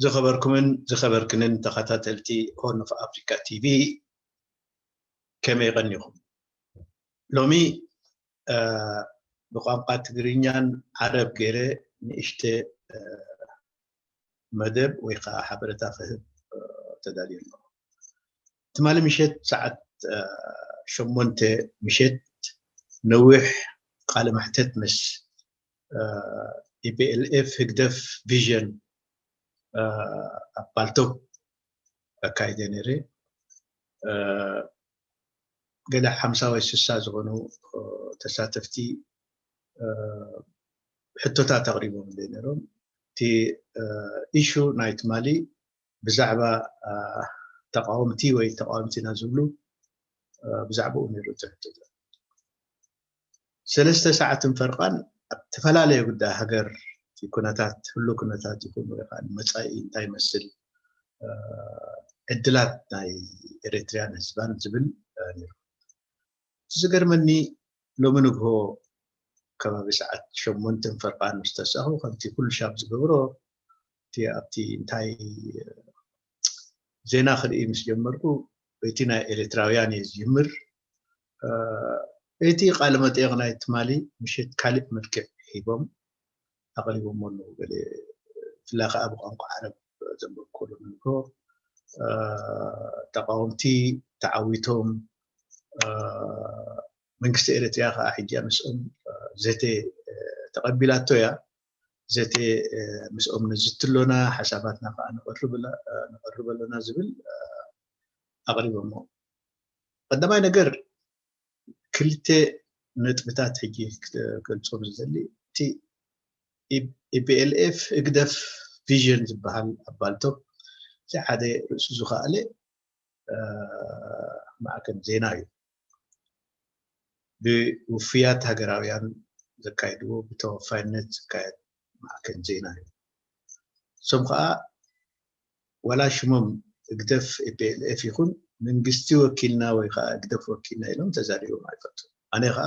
ዝኸበርኩምን ዝኸበርክንን ተኸታተልቲ ሆርን ኦፍ ኣፍሪካ ቲቪ፣ ከመይ ቀኒኹም? ሎሚ ብቋንቋ ትግርኛን ዓረብ ገይረ ንእሽተ መደብ ወይ ከዓ ሓበረታ ክህብ ተዳልየ ኣለኹ። ትማሊ ምሸት ሰዓት ሸሞንተ ምሸት ነዊሕ ቃለ መሕተት ምስ ኢፒኤልኤፍ ህግደፍ ቪዥን ኣብ ፓልቶክ ኣካይደ ነይረ። ገለ ሓምሳ ወይ ስሳ ዝኾኑ ተሳተፍቲ ሕቶታት ኣቕሪቦም ነይሮም። እቲ ኢሹ ናይ ትማሊ ብዛዕባ ተቃወምቲ ወይ ተቃወምቲ ኢና ዝብሉ ብዛዕባኡ ነይሩ እቲ ሕቶታት። ሰለስተ ሰዓትን ፈርቃን ኣብ ተፈላለየ ጉዳይ ሃገር ኩነታት ህሉ ኩነታት ይኹን ወይ ከዓ መፃኢ እንታይ ይመስል ዕድላት ናይ ኤሪትሪያን ህዝባን ዝብል ነይሩ። ዝገርመኒ ሎሚ ንግሆ ከባቢ ሰዓት ሸሞንተን ፈርቃን ምስ ተሳኹ ከምቲ ኩሉ ሻብ ዝገብሮ እቲ ኣብቲ እንታይ ዜና ክርኢ ምስ ጀመርኩ እቲ ናይ ኤሪትራውያን እየ ዝጅምር። እቲ ቃለ መጠየቕ ናይ ትማሊ ምሽት ካሊእ መልክዕ ሂቦም ኣቕሪቦሞ ኣለዉ። ገለ ብፍላይ ከዓ ብቋንቋ ዓረብ ዘንበብኩሉ ንግሆ ተቃወምቲ ተዓዊቶም መንግስቲ ኤሪትሪያ ከዓ ሕጂ ምስኦም ዘተ ተቐቢላቶ እያ። ዘተ ምስኦም ነዝቲ ኣሎና፣ ሓሳባትና ከዓ ነቐርብ ኣሎና ዝብል ኣቕሪቦሞ። ቀዳማይ ነገር ክልተ ነጥብታት ሕጂ ክገልፆም ዝደሊ፣ እቲ ኢፒኤልኤፍ ህግደፍ ቪዥን ዝበሃል ኣብ ፓልቶክ እቲ ሓደ ርእሱ ዝኸኣለ ማዕከን ዜና እዩ። ብውፍያት ሃገራውያን ዘካይድዎ ብተወፋይነት ዝካየድ ማዕከን ዜና እዩ። እሶም ከዓ ዋላ ሽሞም ህግደፍ ኢፒኤልኤፍ ይኹን መንግስቲ ወኪልና ወይ ከዓ ህግደፍ ወኪልና ኢሎም ተዛሪቦም ኣይፈልጡ። ኣነ ከዓ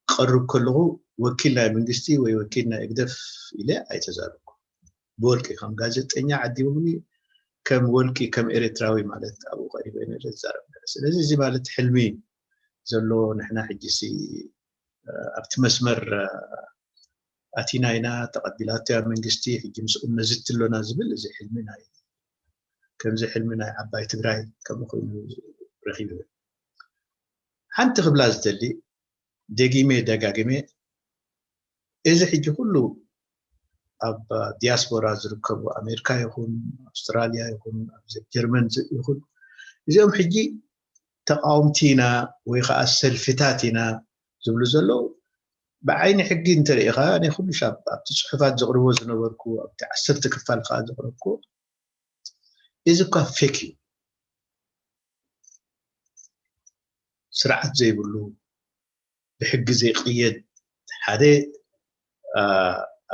ክቐርብ ከለኹ ወኪል ናይ መንግስቲ ወይ ወኪል ናይ ህግደፍ ኢለ ኣይተዛረብኩ። ብወልቂ ከም ጋዜጠኛ ዓዲቦምኒ ከም ወልቂ ከም ኤርትራዊ ማለት ኣብኡ ቀሪበ ነይረ ዝዛረብ ነይረ። ስለዚ እዚ ማለት ሕልሚ ዘሎ ንሕና ሕጂ ሲ ኣብቲ መስመር ኣቲና ኢና ተቐቢላቶ እያ መንግስቲ ሕጂ ምስኦም ነዝቲ ኣሎና ዝብል እዚ ሕልሚ ናይ ከምዚ ሕልሚ ናይ ዓባይ ትግራይ ከምኡ ኮይኑ ረኺቡ። ሓንቲ ክብላ ዝደሊ ደጊመ ደጋጊመ እዚ ሕጂ ኩሉ ኣብ ዲያስፖራ ዝርከቡ ኣሜሪካ ይኹን ኣውስትራሊያ ይኹን ኣብ ጀርመን ይኹን እዚኦም ሕጂ ተቃወምቲ ኢና ወይ ከዓ ሰልፊታት ኢና ዝብሉ ዘለዉ ብዓይኒ ሕጊ እንተሪኢኻ ናይ ኩሉ ሻብ ኣብቲ ፅሑፋት ዘቕርቦ ዝነበርኩ ኣብቲ ዓሰርተ ክፋል ከዓ ዘቕረብኩ እዚ እኳ ፌክ እዩ። ስርዓት ዘይብሉ ብሕጊ ዘይቅየድ ሓደ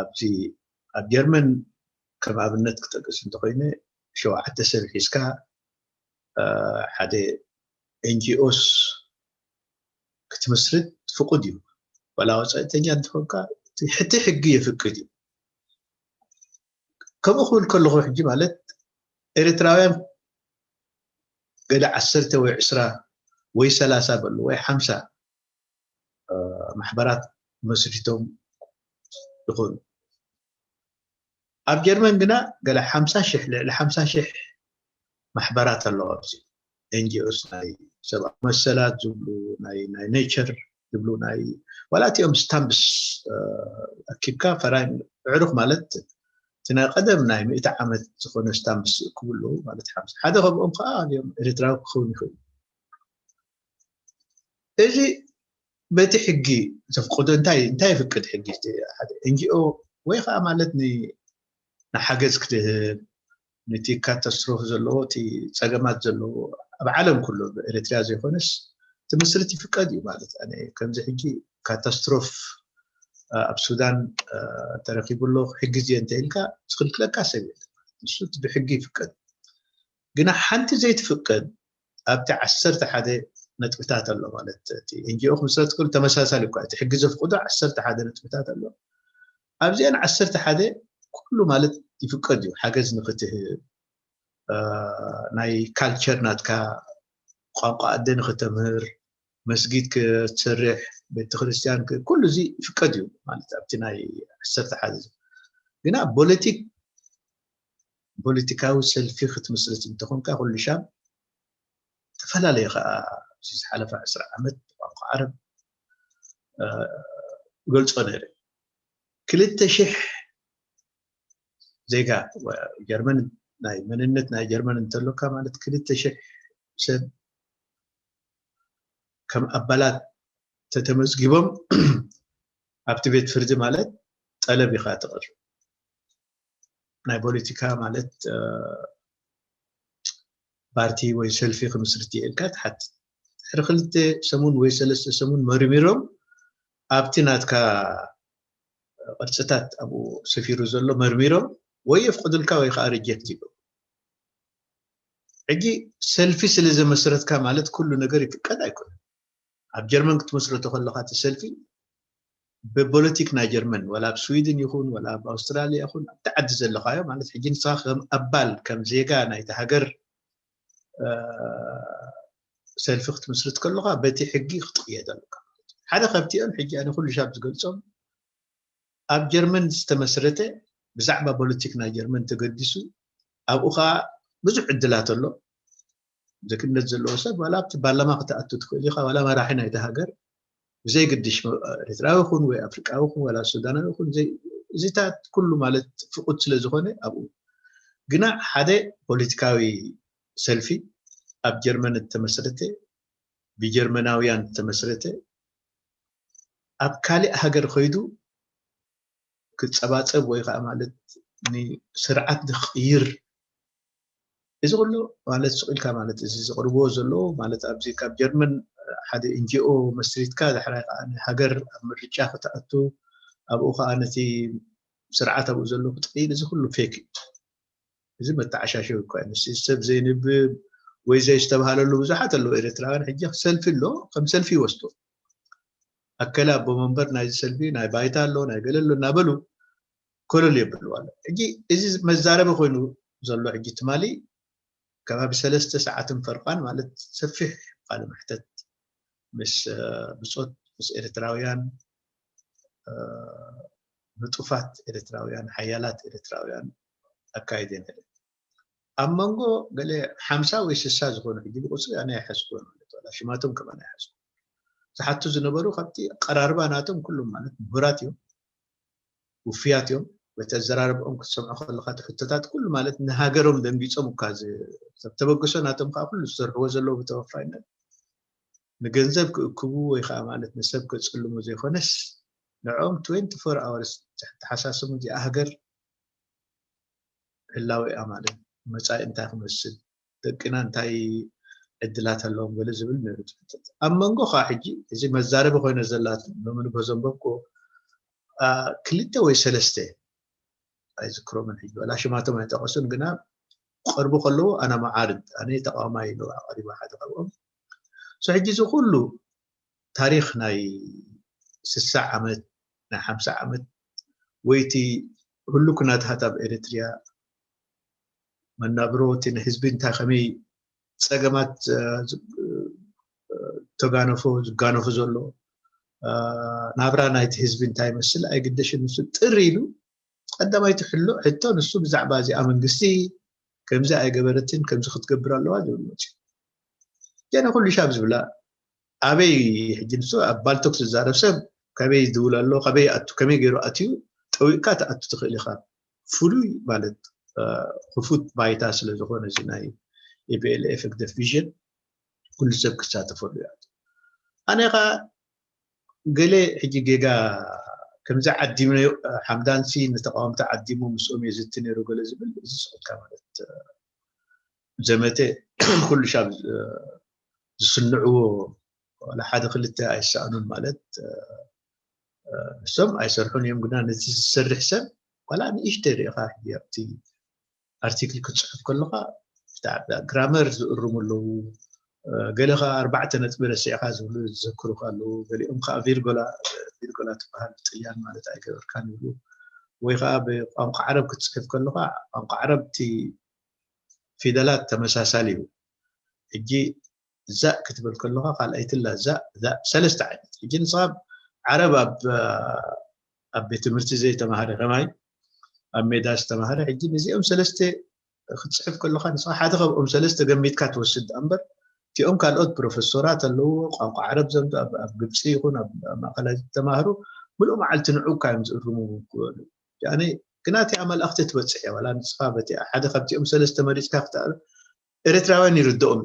ኣብዚ ኣብ ጀርመን ከም ኣብነት ክጠቅስ እንተኮይነ ሸውዓተ ሰብ ሒዝካ ሓደ ኤንጂኦስ ክትምስርት ፍቁድ እዩ። ዋላ ወፃኢተኛ እንትኾንካ ሕቲ ሕጊ የፍቅድ እዩ። ከምኡ ክብል ከለኹ ሕጂ ማለት ኤርትራውያን ገለ ዓሰርተ ወይ ዕስራ ወይ ሰላሳ በሉ ወይ ሓምሳ ማሕበራት መስሪቶም ይኾኑ። ኣብ ጀርመን ግና ገለ ሓምሳ ሽሕ ልዕሊ ሓምሳ ሽሕ ማሕበራት ኣለዋ ኣብዚ ኤንጂኦስ ናይ ሰብኣዊ መሰላት ዝብሉ ናይ ናይ ኔቸር ዝብሉ ናይ ዋላ እቲኦም ስታምፕስ ኣኪብካ ፈራይ ዕሩኽ ማለት እቲ ናይ ቀደም ናይ ሚእቲ ዓመት ዝኾነ ስታምፕስ ክብሉ ማለት ሓምሳ ሓደ ከምኦም ከዓ ኣብኦም ኤርትራዊ ክኸውን ይኽእል። እዚ በቲ ሕጊ ዘፍቅዶ እንታይ እንታይ ይፍቅድ ሕጊ? ሓደ ኤንጂኦ ወይ ከዓ ማለት ንሓገዝ ክትህብ ንቲ ካታስትሮፍ ዘለዎ እቲ ፀገማት ዘለዎ ኣብ ዓለም ኩሉ ኤርትሪያ ዘይኮነስ ትምስርት ይፍቀድ እዩ ማለት ኣነ ከምዚ ሕጂ ካታስትሮፍ ኣብ ሱዳን ተረኪቡ ኣሎ ሕጊ እዚየ እንተ ኢልካ ዝክልክለካ ሰብ የለ ንሱ ብሕጊ ይፍቀድ ግና ሓንቲ ዘይትፍቀድ ኣብቲ ዓሰርተ ሓደ ነጥብታት ኣሎ ማለት እቲ ኤንጂኦ ክምስረት ክብል ተመሳሳሊ እኳ እቲ ሕጊ ዘፍቅዶ ዓሰርተ ሓደ ነጥብታት ኣሎ ኣብዚአን ዓሰርተ ሓደ ኩሉ ማለት ይፍቀድ እዩ። ሓገዝ ንክትህብ፣ ናይ ካልቸር ናትካ፣ ቋንቋ ኣደ ንክተምህር፣ መስጊድ ክትሰርሕ፣ ቤተክርስትያን፣ ኩሉ እዚ ይፍቀድ እዩ ማለት ኣብቲ ናይ ዓሰርተ ሓደ። ግና ፖለቲክ ፖለቲካዊ ሰልፊ ክትምስርት እንተኾንካ፣ ኩሉ ሻብ ተፈላለየ ከዓ ዝሓለፈ ዕስራ ዓመት ብቋንቋ ዓረብ ገልጾ ነይረ። ክልተ ሽሕ ዜጋ ጀርመን፣ ናይ መንነት ናይ ጀርመን እንተሎካ ማለት ክልተ ሽሕ ሰብ ከም ኣባላት ተተመዝጊቦም ኣብቲ ቤት ፍርዲ ማለት ጠለብ ኢኻ ትቕርብ። ናይ ፖለቲካ ማለት ፓርቲ ወይ ሰልፊ ክምስርት እየ ኢልካ ትሓትት። ድሕሪ ክልተ ሰሙን ወይ ሰለስተ ሰሙን መርሚሮም ኣብቲ ናትካ ቅርፅታት ኣብኡ ሰፊሩ ዘሎ መርሚሮም ወይ የፍቅዱልካ ወይ ከዓ ሪጀክት ይብሉ። ሕጂ ሰልፊ ስለ ዘመስረትካ ማለት ኩሉ ነገር ይፍቀድ ኣይኮነን። ኣብ ጀርመን ክትመስረቶ ከለካ እቲ ሰልፊ ብፖለቲክ ናይ ጀርመን፣ ወላ ኣብ ስዊድን ይኹን ወላ ኣብ ኣውስትራልያ ይኹን ኣብቲ ዓዲ ዘለካዮ ማለት ሕጂ ንስኻ ከም ኣባል ከም ዜጋ ናይቲ ሃገር ሰልፊ ክትምስርት ከለካ በቲ ሕጊ ክትቅየድ ኣለካ። ሓደ ካብቲኦም ሕጂ ኣነ ኩሉ ሻብ ዝገልጾም ኣብ ጀርመን ዝተመስረተ ብዛዕባ ፖለቲክ ናይ ጀርመን ተገዲሱ ኣብኡ ከዓ ብዙሕ ዕድላት ኣሎ። ዜግነት ዘለዎ ሰብ ዋላ ኣብቲ ፓርላማ ክትኣቱ ትኽእል ኢኻ፣ ዋላ መራሒ ናይቲ ሃገር ብዘይግድሽ ኤርትራዊ ይኹን ወይ ኣፍሪቃዊ ይኹን ዋላ ሱዳናዊ ይኹን እዚታት ኩሉ ማለት ፍቁድ ስለ ዝኾነ ኣብኡ ግና ሓደ ፖለቲካዊ ሰልፊ ኣብ ጀርመን እተመስረተ ብጀርመናውያን እተመስረተ ኣብ ካልእ ሃገር ከይዱ ክጸባጸብ ወይ ከዓ ማለት ንስርዓት ዝቕይር እዚ ኩሉ ማለት ስቕ ኢልካ ማለት እዚ ዘቕርብዎ ዘለዉ ማለት ኣብዚ ካብ ጀርመን ሓደ ኤንጂኦ መስሪትካ ዳሕራይ ከዓ ንሃገር ኣብ ምርጫ ክትኣቱ ኣብኡ ከዓ ነቲ ስርዓት ኣብኡ ዘሎ ክትቕይር እዚ ኩሉ ፌክ እዩ። እዚ መተዓሻሸዊ እኳ እዩ። ንሱ ሰብ ዘይንብብ ወይ ዘይስተብሃለሉ ብዙሓት ኣለዉ ኤርትራውያን ሕጂ ሰልፊ ኣሎ ከም ሰልፊ ይወስዶ ኣከለ ኣቦ መንበር ናይዚ ሰልፊ ናይ ባይታ ኣሎ ናይ ገለ ኣሎ እናበሉ ኮለል የብሉ ኣሎ። ሕጂ እዚ መዛረቢ ኮይኑ ዘሎ ሕጂ ትማሊ ከባቢ ሰለስተ ሰዓትን ፈርቓን ማለት ሰፊሕ ቃለ መሕተት ምስ ብጾት ምስ ኤርትራውያን ንጡፋት ኤርትራውያን ሓያላት ኤርትራውያን ኣካይደ ነይረ። ኣብ መንጎ ገለ ሓምሳ ወይ ስሳ ዝኾኑ ሕጂ ብቁፅሪ ኣነ ኣይሓዝኩ ማለት ሽማቶም ከማን ኣይሓዝኩ ዝሓቱ ዝነበሩ ካብቲ ኣቀራርባ ናቶም ኩሎም ማለት ምሁራት እዮም ውፍያት እዮም በቲ ኣዘራርብኦም ክትሰምዖ ከለካ ሕቶታት ኩሉ ማለት ንሃገሮም ደንጊፆም እኳ ተበግሶ ናቶም ከዓ ኩሉ ዝሰርሕዎ ዘለዉ ብተወፋይነት ንገንዘብ ክእክቡ ወይ ከዓ ማለት ንሰብ ከፅልሙ ዘይኮነስ ንዕኦም ትዌንቲ ፎር ኣወርስ ተሓሳስሙ እዚኣ ሃገር ህላዌኣ ማለት መፃኢ እንታይ ክመስል ደቅና እንታይ ዕድላት ኣለዎም ገለ ዝብል ነይሩ ትፍትት ኣብ መንጎ ከዓ ሕጂ እዚ መዛረቢ ኮይነ ዘላት ሎሚ ንግሆ ዘንበብኩ ክልተ ወይ ሰለስተ ኣይዝክሮምን ሕጂ ወላ ሽማቶም ኣይጠቀሱን ግና ክቀርቡ ከለዉ ኣነ መዓርድ ኣነ ተቃዋማይ ኢሉ ኣቀሪቡ ሓደ ካብኦም ሕጂ እዚ ኩሉ ታሪክ ናይ ስሳ ዓመት ናይ ሓምሳ ዓመት ወይ እቲ ህሉ ኩነታት ኣብ ኤርትርያ መናብሮ እቲ ንህዝቢ እንታይ ከመይ ፀገማት ተጋነፎ ዝጋነፉ ዘሎ ናብራ ናይቲ ህዝቢ እንታይ ይመስል ኣይግደሽን ንሱ ጥር ኢሉ ቀዳማይቲ ሕሎ ሕቶ ንሱ ብዛዕባ እዚኣ መንግስቲ ከምዚ ኣይገበረትን ከምዚ ክትገብር ኣለዋ ዝብል መፅዩ ጀነ ኩሉ ሻብ ዝብላ ኣበይ ሕጂ ንሱ ኣብ ባልቶክ ዝዛረብ ሰብ ከበይ ዝውል ኣሎ ከበይ ኣቱ ከመይ ገይሩ ኣትዩ ጠዊቅካ ትኣቱ ትኽእል ኢኻ ፍሉይ ማለት ክፉት ባይታ ስለ ዝኾነ እዚ ናይ ኢፒኤልኤፍ ህግደፍ ቪዥን ኩሉ ሰብ ክሳተፈሉ እዩ ኣነ ኸ ገለ ሕጂ ጌጋ ከምዚ ዓዲምናዮ ሓምዳንሲ ንተቃወምቲ ዓዲሙ ምስኦም የዝቲ ነይሩ ገለ ዝብል እዚ ስቕልካ ማለት ዘመተ ኩሉ ሻብ ዝስንዕዎ ዋላ ሓደ ክልተ ኣይሰኣኑን ማለት ንሶም ኣይሰርሑን እዮም ግና ነዚ ዝሰርሕ ሰብ ዋላ ንእሽተ ርኢኻ ኣብቲ ኣርቲክል ክትፅሕፍ ከለካ ብጣዕሚ ግራመር ዝእርሙ ኣለዉ ገለ ከዓ ኣርባዕተ ነጥቢ ረሲዕካ ዝብሉ ዝዘክሩካ ኣለዉ ገሊኦም ከዓ ቪርጎላ ቪርጎላ ትበሃል ብጥልያን ማለት ኣይገበርካን ይብሉ ወይ ከዓ ብቋንቋ ዓረብ ክትፅሕፍ ከለካ ቋንቋ ዓረብ እቲ ፊደላት ተመሳሳሊ እዩ። ሕጂ ዛእ ክትብል ከለካ ካልኣይትላ ዛእ ዛእ ሰለስተ ዓይነት። ሕጂ ንስኻ ዓረብ ኣብ ኣብ ቤት ትምህርቲ ዘይተማሃረ ከማይ ኣብ ሜዳ ዝተማሃረ ሕጂ ነዚኦም ሰለስተ ክትፅሕፍ ከለካ ንስኻ ሓደ ካብኦም ሰለስተ ገሚትካ ትወስድ እምበር እቲኦም ካልኦት ፕሮፈሶራት ኣለዎ ቋንቋ ዓረብ ዘምቱ ኣብ ግብፂ ይኹን ኣብ ማእከላይ ዝተማህሩ ምሉእ መዓልቲ ንዑካ እዮም ዝእርሙ ክበሉ ግና እቲኣ መልእኽቲ ትበፅሕ እያ ዋላ ንስኻ በቲ ሓደ ካብቲኦም ሰለስተ መሪፅካ ክትኣል ኤርትራውያን ይርድኦም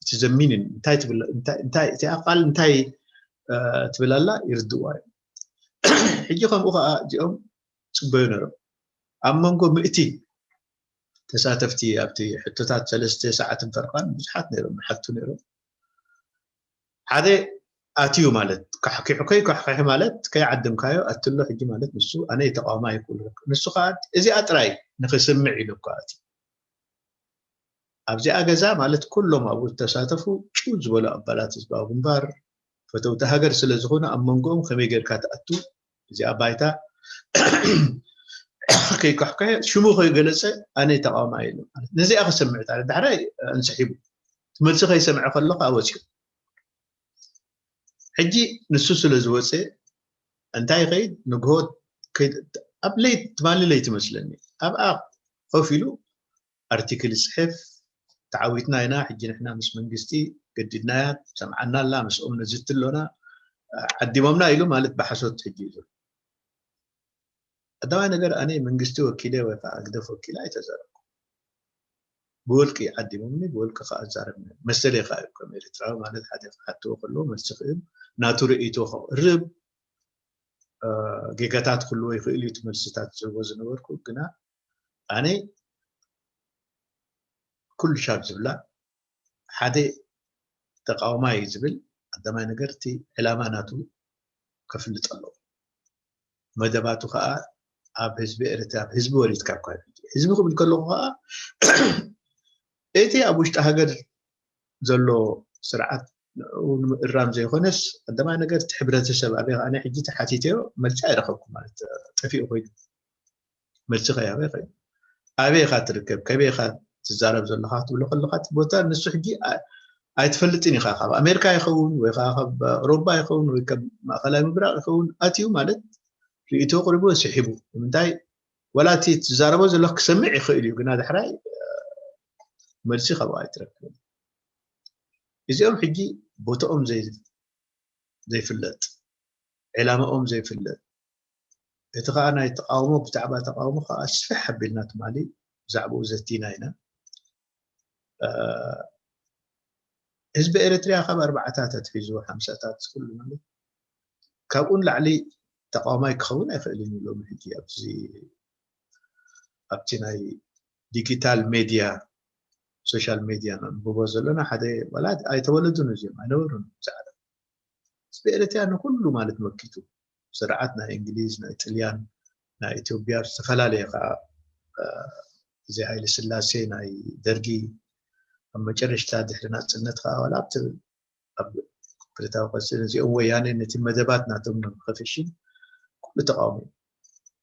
እቲ ዘሚንን እንታይ ትብል እንታይ እቲኣ ቃል እንታይ ትብል ኣላ ይርድዋ እዮም ሕጂ ከምኡ ከዓ እዚኦም ፅበዩ ነይሮም ኣብ መንጎ ምእቲ ተሳተፍቲ ኣብቲ ሕቶታት ሰለስተ ሰዓትን ፈርቃን ብዙሓት ነይሮም ሓቱ ነይሮም ሓደ ኣትዩ ማለት ካሕኪሑ ከይኳሕኪሑ ማለት ከይዓደምካዮ ኣትሎ ሕጂ ማለት ንሱ ኣነ ተቃውማ ይክእሉ ንሱ ከዓ እዚኣ ጥራይ ንክስምዕ ኢሉ እኳ ኣትዩ ኣብዚኣ ገዛ ማለት ኩሎም ኣብኡ ዝተሳተፉ ጭው ዝበሉ ኣባላት ህዝባዊ ግንባር ፈተውቲ ሃገር ስለ ዝኾነ ኣብ መንጎኦም ከመይ ጌርካ ትኣቱ እዚኣ ባይታ ከይኳሕኳሐ ሽሙ ከይገለፀ ኣነ ተቃውማ የለን ማለት ነዚኣ ክሰምዕ ዳሕራይ እንስሒቡ ትመልሲ ከይሰምዐ ከሎ ከዓ ወፂኡ ሕጂ ንሱ ስለ ዝወፀ እንታይ ይኸይድ ንግሆ ኣብ ለይት ትማሊ ለይት ይመስለኒ ኣብኣ ኮፍ ኢሉ ኣርቲክል ይፅሕፍ ተዓዊትና ኢና ሕጂ ንሕና ምስ መንግስቲ ገዲድናያ ሰምዓና ኣላ ምስኦም ነዝቲ ኣሎና ዓዲሞምና ኢሉ ማለት ብሓሶት ሕጂ እዩ ዘሎ ቀዳማይ ነገር ኣነ መንግስቲ ወኪለ ወይ ከዓ ህግደፍ ወኪለ ኣይተዛረብኩ ብወልቂ ዓዲሞምኒ ብወልቂ ከዓ ኣዛረብኒ መሰለይ ከዓ እዩ ከም ኤርትራዊ ማለት ሓደ ክሓትዎ ከለዎ መልሲ ክእል ናቱ ርእይቶ ከቕርብ ጌጋታት ክህልዎ ይኽእል እዩ እቲ መልስታት ዝህቦ ዝነበርኩ ግና ኣነ ኩሉ ሻብ ዝብላ ሓደ ተቃውማ እዩ ዝብል ቀዳማይ ነገር እቲ ዕላማ ናቱ ከፍልጥ ኣለዎ መደባቱ ከዓ ኣብ ህዝቢ ኤርትራ ኣብ ህዝቢ ወሪድካ እኳ ህዝቢ ክብል ከለኩ ከዓ እቲ ኣብ ውሽጢ ሃገር ዘሎ ስርዓት ንኡ ንምእራም ዘይኮነስ ቀዳማይ ነገር እቲ ሕብረተሰብ ኣበይ ከዓ ሕጂ ተሓቲተዮ መልሲ ኣይረኸብኩ ማለት ጠፊኡ ኮይኑ መልሲ ከይ ኣበይ ከይ ኣበይ ኢኻ ትርከብ ከበይ ኢኻ ትዛረብ ዘለካ ትብሎ ከለካ እቲ ቦታ ንሱ ሕጂ ኣይትፈልጥን ኢኻ ካብ ኣሜሪካ ይኸውን ወይ ከዓ ካብ ኣውሮባ ይኸውን ወይ ካብ ማእከላይ ምብራቅ ይኸውን ኣትዩ ማለት ርእይቶ ቅሪቡ ስሒቡ ንምንታይ ወላ እቲ ትዛረቦ ዘሎ ክሰምዕ ይኽእል እዩ ግና ዳሕራይ መልሲ ካብኡ ኣይትረክብን እዚኦም ሕጂ ቦታኦም ዘይፍለጥ ዕላማኦም ዘይፍለጥ እቲ ከዓ ናይ ተቃውሞ ብዛዕባ ተቃውሞ ከዓ ስፍሕ ኣቢልና ትማሊ ብዛዕባኡ ዘቲና ኢና ህዝቢ ኤርትርያ ካብ ኣርባዕታት ኣትሒዙ ሓምሳታት ኩሉ ማለት ካብኡ ንላዕሊ ተቃዋማይ ክኸውን ኣይኽእልን እዩ ሎሚ ሕጂ ኣብዚ ኣብቲ ናይ ዲጂታል ሜድያ ሶሻል ሜድያ ነንብቦ ዘለና ሓደ ዋላ ኣይተወለዱን እዚኦም ኣይነበሩን ብዛዕባ ህዝቢ ኤርትርያ ንኩሉ ማለት መኪቱ ስርዓት ናይ እንግሊዝ ናይ ጥልያን ናይ ኢትዮጵያ ዝተፈላለየ ከዓ እዚ ሃይለ ስላሴ ናይ ደርጊ ኣብ መጨረሽታ ድሕሪ ናፅነት ከዓ ዋላ ኣብቲ ኣብ ብረታዊ ቃልሲ ነዚኦም ወያነ ነቲ መደባት ናቶም ንምኸፍሽን ኩሉ ተቃውሞ እዩ።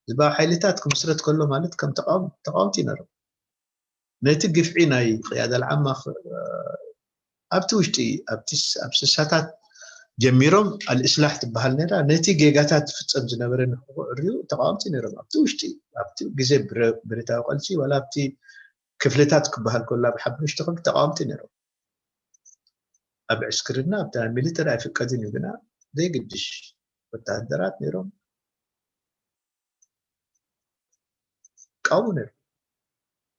ህዝባዊ ሓይልታት ክምስረት ከሎ ማለት ከም ተቃውም- ተቃወምቲ ነሮም። ነቲ ግፍዒ ናይ ቅያዳ ልዓማ ኽ- ኣብቲ ውሽጢ ኣብቲ ስ- ኣብ ስሳታት ጀሚሮም ኣልእስላሕ ትበሃል ነራ ነቲ ጌጋታት ዝፍፀም ዝነበረ ንክዕርዩ ተቃወምቲ ነሮም። ኣብቲ ውሽጢ ኣብቲ ግዜ ብረ- ብረታዊ ቃልሲ ዋላ ኣብቲ ክፍልታት ክበሃል ከሎ ኣብ ሓሙሽተ ክፍሊ ተቃወምቲ ነሮም። ኣብ ዕስክርና ኣብቲ ሚሊተሪ ኣይፍቀድን እዩ ግና ዘይግድሽ ወታደራት ነይሮም ይቃወሙ ነይሮም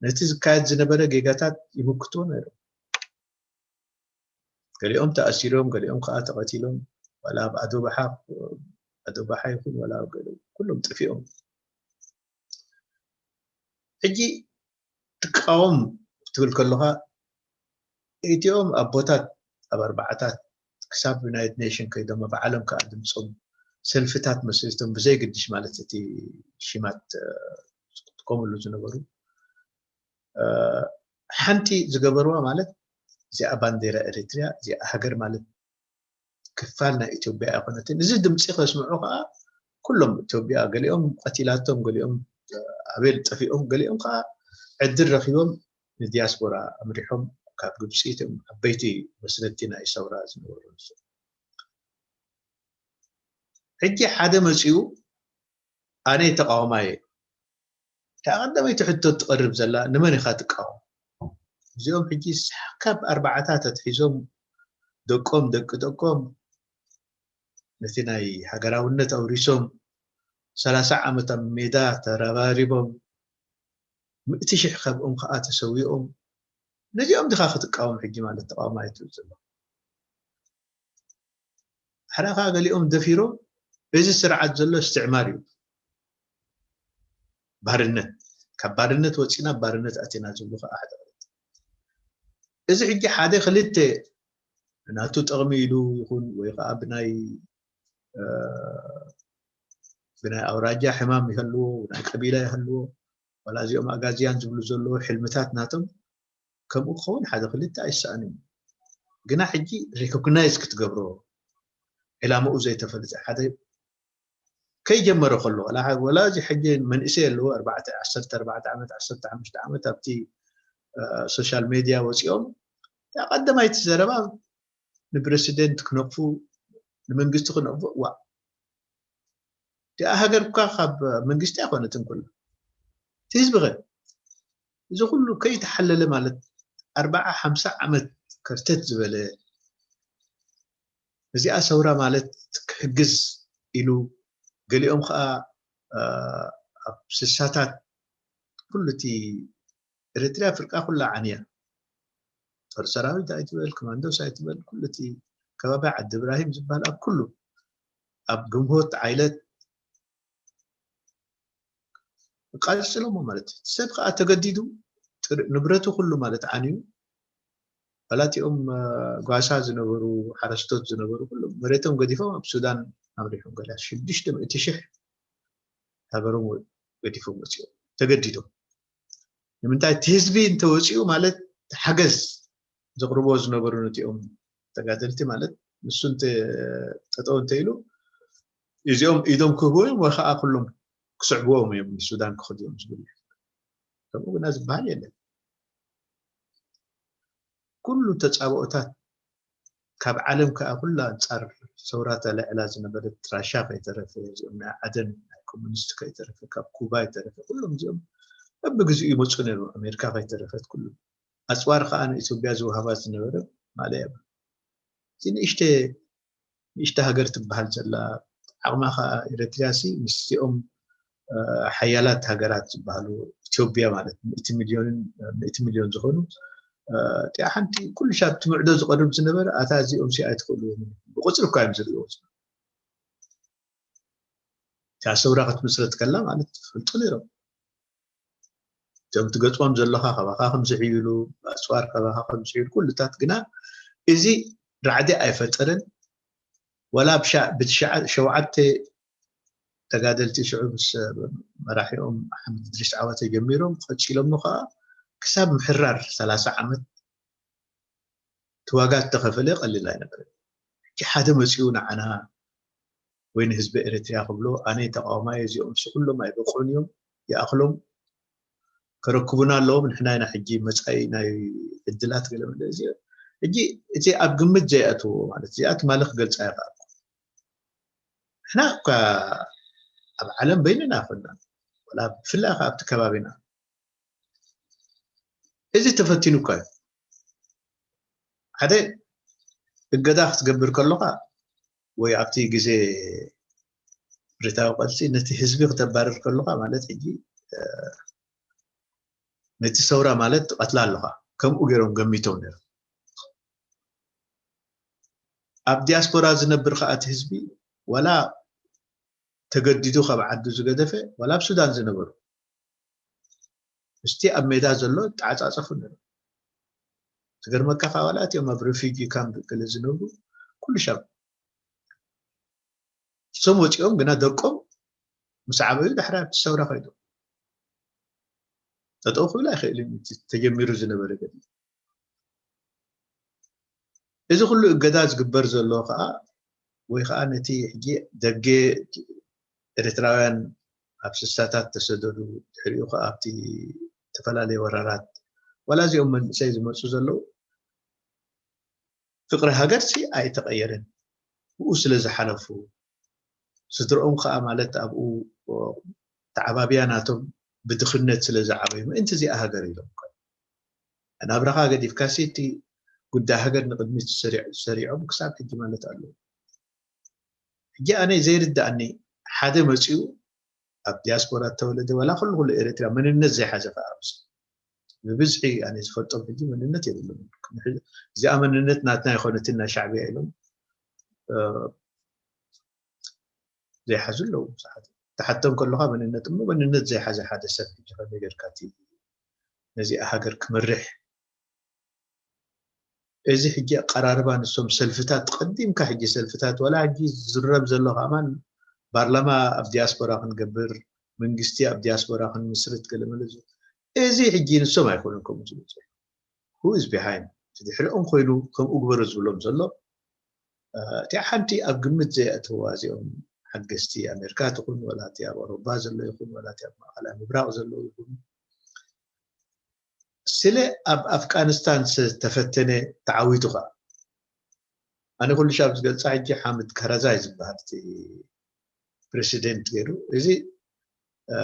ነቲ ዝካየድ ዝነበረ ጌጋታት ይምክትዎ ነይሮም ገሊኦም ተኣሲሮም ገሊኦም ከዓ ተቐቲሎም ዋላ ኣብ ኣዶባሓ ኣዶባሓ ይኹን ዋላ ኩሎም ጠፊኦም ሕጂ ትቃወም ክትብል ከለኻ እቲኦም ኣቦታት ኣብ ኣርባዓታት ክሳብ ዩናይትድ ኔሽን ከይዶም ኣብ ዓለም ከዓ ድምፆም ሰልፍታት መስሪቶም ብዘይ ግድሽ ማለት እቲ ሽማት ዝጥቀምሉ ዝነበሩ ሓንቲ ዝገበርዋ ማለት እዚኣ ባንዴራ ኤሪትሪያ እዚኣ ሃገር ማለት ክፋል ናይ ኢትዮጵያ ኣይኮነትን እዚ ድምፂ ከስምዑ ከዓ ኩሎም ኢትዮጵያ፣ ገሊኦም ቀቲላቶም፣ ገሊኦም ኣቤል ጠፊኦም፣ ገሊኦም ከዓ ዕድል ረኪቦም ንዲያስፖራ ኣምሪሖም። ካብ ግብፂ እቶም ዓበይቲ መስረቲ ናይ ሰውራ ዝነበሩ ንሱ። ሕጂ ሓደ መፂኡ ኣነ ተቃዋማይ እየ። እታ ቀዳመይቲ ሕቶ ትቐርብ ዘላ ንመን ኢኻ ትቃወም? እዚኦም ሕጂ ካብ ኣርባዓታት ኣትሒዞም ደቆም ደቂ ደቆም ነቲ ናይ ሃገራውነት ኣውሪሶም ሰላሳ ዓመት ኣብ ሜዳ ተረባሪቦም ምእቲ ሽሕ ካብኦም ከዓ ተሰዊኦም ነዚኦም ድኻ ክትቃወም ሕጂ ማለት ተቃውማይ ትብል ዘሎ? ሓዳ ከዓ ገሊኦም ደፊሮም እዚ ስርዓት ዘሎ እስትዕማር እዩ፣ ባርነት፣ ካብ ባርነት ወፂና ባርነት ኣቲና ዝብሉ ከዓ ሓደ ክልተ። እዚ ሕጂ ሓደ ክልተ ናቱ ጥቕሚ ኢሉ ይኹን ወይ ከዓ ብናይ ብናይ ኣውራጃ ሕማም ይህልዎ፣ ናይ ቀቢላ ይህልዎ፣ ዋላ እዚኦም ኣጋዝያን ዝብሉ ዘለዎ ሕልምታት ናቶም ከምኡ ክኸውን ሓደ ክልተ ኣይሰኣንን። ግና ሕጂ ሪኮግናይዝ ክትገብሮ ዕላምኡ ዘይተፈልጠ ሓደ ከይጀመረ ከሎ ወላ እዚ ሕጂ መንእሰይ ኣለዎ ኣርባዕተ ዓሰርተ ኣርባዕተ ዓመት ዓሰርተ ሓሙሽተ ዓመት ኣብቲ ሶሻል ሜድያ ወፂኦም ቀደማይቲ ዘረባ ንፕረሲደንት ክነቕፉ ንመንግስቲ ክነቕፉ ዋ እቲኣ ሃገር እኳ ካብ መንግስቲ ኣይኮነትን ኩላ እቲ ህዝቢ ኸ እዚ ኩሉ ከይተሓለለ ማለት ኣርባዓ ሓምሳ ዓመት ከርተት ዝበለ እዚኣ ሰውራ ማለት ክሕግዝ ኢሉ ገሊኦም ከዓ ኣብ ስሳታት ኩሉ እቲ ኤርትርያ ፍርቃ ኩላ ዓንያ ጦር ሰራዊት ኣይትበል ኮማንዶስ ኣይትበል ኩሉ እቲ ከባቢ ዓዲ እብራሂም ዝበሃል ኣብ ኩሉ ኣብ ግንቦት ዓይለት ቃልስሎሞ ማለት እዩ። ሰብ ከዓ ተገዲዱ ንብረቱ ኩሉ ማለት ዓንዩ ባላቲኦም ጓሳ ዝነበሩ ሓረስቶት ዝነበሩ ኩሎም መሬቶም ገዲፎም ኣብ ሱዳን ኣምሪሖም ገለ ሽዱሽተ ሚእቲ ሽሕ ሃገሮም ገዲፎም ወፂኦም ተገዲዶም። ንምንታይ እቲ ህዝቢ እንተወፂኡ ማለት ሓገዝ ዘቕርቦ ዝነበሩ ነቲኦም ተጋደልቲ ማለት ንሱ ጠጠው እንተኢሉ እዚኦም ኢዶም ክህብዎ እዮም ወይ ከዓ ኩሎም ክስዕብዎም እዮም ንሱዳን ክኸዱ እዮም ዝብል ከምኡ ግና ዝበሃል የለን። ኩሉ ተፃብኦታት ካብ ዓለም ከዓ ኩላ ኣንፃር ሰውራ ተለዕላ ዝነበረት ራሻ ከይተረፈ እዚኦም ናይ ዓደን ናይ ኮሙኒስት ከይተረፈ ካብ ኩባ ይተረፈ ኩሎም እዚኦም በብግዚኡ ይመፁ ነይሩ ኣሜሪካ ከይተረፈት ኩሉ ኣፅዋር ከዓ ንኢትዮጵያ ዝወሃባ ዝነበረ ማለያ እዚ ንእሽተ ንእሽተ ሃገር ትበሃል ዘላ ዓቕማ ከዓ ኤረትርያ ሲ ምስኦም ሓያላት ሃገራት ዝበሃሉ ኢትዮጵያ ማለት ምእቲ ሚልዮንን ምእቲ ሚልዮን ዝኾኑ እቲኣ ሓንቲ ኩሉ ሻብ ትምዕዶ ዝቐርብ ዝነበረ ኣታ እዚኦም ሲ ኣይትኽእሉ ብቁፅሪ እኳ እዮም ዝርእዎ እታ ሰውራ ክትምስረት ከላ ማለት ትፈልጡ ነይሮም እቶም ትገጥሞም ዘለኻ ካባኻ ከምዝሕይሉ ኣፅዋር ካባኻ ከምዝሕይሉ ኩሉታት ግና እዚ ራዕዲ ኣይፈጠረን ወላ ብሸውዓተ ተጋደልቲ ሽዑ ምስ መራሒኦም ኣሕመድ እድሪስ ዓወተ ጀሚሮም ቀፂሎሞ ከዓ ክሳብ ምሕራር ሰላሳ ዓመት እቲ ዋጋ ዝተኸፈለ ቀሊል ኣይነበረን። ሕጂ ሓደ መፂኡ ንዓና ወይ ንህዝቢ ኤርትርያ ክብሎ ኣነ ተቃዋማይ እዚኦም ሲ ኩሎም ኣይበቅዑን እዮም ይኣኽሎም ከረክቡና ኣለዎም ንሕና ኢና ሕጂ መፃኢ ናይ ዕድላት ገለ መለ እዚ ሕጂ እቲ ኣብ ግምት ዘይኣትዎ ማለት እዚኣ ትማሊ ክገልፃ ይኽኣል ንሕና እኳ ኣብ ዓለም በይንና ኮና ወላ ብፍላይ ከ ኣብቲ ከባቢና እዚ ተፈቲኑ እኳ እዩ ሓደ እገዳ ክትገብር ከለካ ወይ ኣብቲ ግዜ ብረታዊ ቃልሲ ነቲ ህዝቢ ክተባርር ከለካ ማለት ሕጂ ነቲ ሰውራ ማለት ትቐትላ ኣለካ ከምኡ ገይሮም ገሚቶም ነይሮም ኣብ ዲያስፖራ ዝነብር ከዓ እቲ ህዝቢ ዋላ ተገዲዱ ካብ ዓዱ ዝገደፈ ዋላ ኣብ ሱዳን ዝነበሩ ምስቲ ኣብ ሜዳ ዘሎ ይተዓፃፀፉ ነይሮም ዝገርመካ ከዓ ዋላ እቲኦም ኣብ ሪፊጂ ካምፕ ገለ ዝነብሩ ኩሉ ሻብ እሶም ወፂኦም ግና ደቆም ምስ ዓበዩ ዳሕራይ ኣብቲ ሰውራ ከይዶም ጠጠው ክብል ኣይክእል እዩ ተጀሚሩ ዝነበረ ገ እዚ ኩሉ እገዳ ዝግበር ዘሎ ከዓ ወይ ከዓ ነቲ ሕጂ ደገ ኤርትራውያን ኣብ ስሳታት ተሰደዱ። ድሕሪኡ ከዓ ኣብቲ ዝተፈላለዩ ወራራት፣ ዋላ እዚኦም መንእሰይ ዝመፁ ዘለዉ፣ ፍቅሪ ሃገር ሲ ኣይተቐየረን። ብኡ ስለ ዝሓለፉ፣ ስድርኦም ከዓ ማለት ኣብኡ ተዓባብያ ናቶም ብድኽነት ስለ ዝዓበዩ፣ ምእንቲ እዚኣ ሃገር ኢሎም እኮ ናብራኻ ገዲፍካ ሲ እቲ ጉዳይ ሃገር ንቕድሚት ዝሰሪዕ-፣ ዝሰሪዖም ክሳብ ሕጂ ማለት ኣለዉ። ሕጂ ኣነ ዘይርዳእኒ፣ ሓደ መፂኡ ኣብ ዲያስፖራ እተወለደ፣ ዋላ ኩሉ ኩሉ ኤርትራ መንነት ዘይሓዘ ከዓ ኣብዚ ብብዝሒ ኣነ ዝፈልጦም ሕጂ መንነት የብሎም። እዚኣ መንነት ናትና ይኮነትን ናይ ሻዕብያ ኢሎም፣ እ፣ ዘይሓዙ ኣለዉ ብዙሓት። ተሓቶም ከለኻ መንነት እሞ መንነት ዘይሓዘ ሓደ ሰብ ሕጂ ከመይ ጌርካ እቲ ነዚኣ ሃገር ክመርሕ? እዚ ሕጂ ኣቀራርባ ንሶም ሰልፍታት፣ ቀዲምካ ሕጂ ሰልፍታት፣ ዋላ ሕጂ ዝዝረብ ዘሎ ከማን ፓርላማ ኣብ ዲያስፖራ ክንገብር፣ መንግስቲ ኣብ ዲያስፖራ ክንምስርት ገለ መለ ዝብል። እዚ ሕጂ ንሶም ኣይኮኑን ከምኡ ዝብሉ ዘሎ። Who is behind? እቲ ድሕሪኦም ኮይኑ ከምኡ ግበሩ ዝብሎም ዘሎ፣ እ፣ እቲኣ ሓንቲ ኣብ ግምት ዘየእተዋ እዚኦም ሓገዝቲ ኣሜሪካ ትኹን፣ ወላ እቲ ኣብ ኣውሮፓ ዘሎ ይኹን፣ ወላ እቲ ኣብ ማእኸላይ ምብራቕ ዘሎ ይኹን፣ ስለ ኣብ ኣፍጋኒስታን ዝተፈተነ ተዓዊቱ ኸዓ። ኣነ ኩሉ ሻብ ዝገልፃ ሕጂ ሓምድ ካራዛይ ዝበሃል እቲ ፕሬሲደንት ገይሩ፣ እዚ፣ እ፣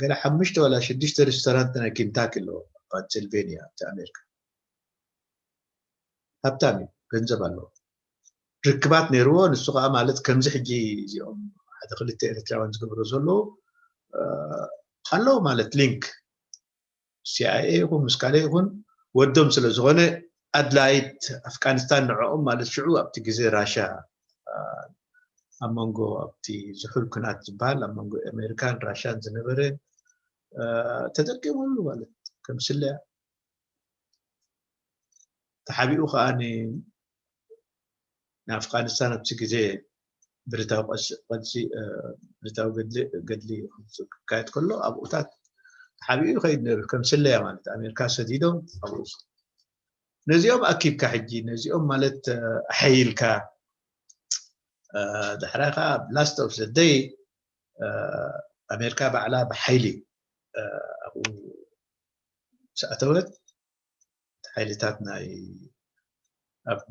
ገለ ሓሙሽተ ዋላ ሽዱሽተ ሬስቶራንት ናይ ኬንታኪ ኣለዎ ኣብ ፔንስልቬንያ፣ ኣብቲ ኣሜሪካ። ሃብታም እዩ፣ ገንዘብ ኣለዎ፣ ርክባት ነይርዎ። ንሱ ከዓ ማለት ከምዚ ሕጂ እዚኦም ሓደ ክልተ ኤርትራውያን ዝገብሮ ዘለዉ፣ እ፣ ኣለዎ ማለት ሊንክ ሲኣይኤ ይኹን ምስ ካልእ ይኹን ወዶም ስለ ዝኾነ፣ ኣድላይት ኣፍጋኒስታን ንዕኦም ማለት ሽዑ ኣብቲ ግዜ ራሻ፣ እ፣ ኣብ መንጎ ኣብቲ ዝሑል ኩናት ዝበሃል ኣብ መንጎ ኣሜሪካን ራሻን ዝነበረ፣ እ፣ ተጠቂሙሉ ማለት ከም ስለያ ተሓቢኡ ከዓ ን-፣ ንኣፍጋኒስታን ኣብቲ ግዜ ብረታዊ ቃልሲ፣ ቃልሲ፣ እ፣ ብረታዊ ገድሊ፣ ገድሊ ክካየድ ከሎ ኣብኡታት ተሓቢኡ ይኸይድ ነይሩ ከም ስለያ ማለት ኣሜሪካ ሰዲዶም ኣብኡ። ነዚኦም ኣኪብካ ሕጂ ነዚኦም ማለት፣ እ፣ ኣሐይልካ፣ እ፣ ዳሕራይ ከዓ ኣብ last of the day፣ እ፣ ኣሜሪካ ባዕላ ብሓይሊ፣ እ፣ ኣብኡ ምስ ኣተወት፣ ሓይልታት ናይ ኣብ፣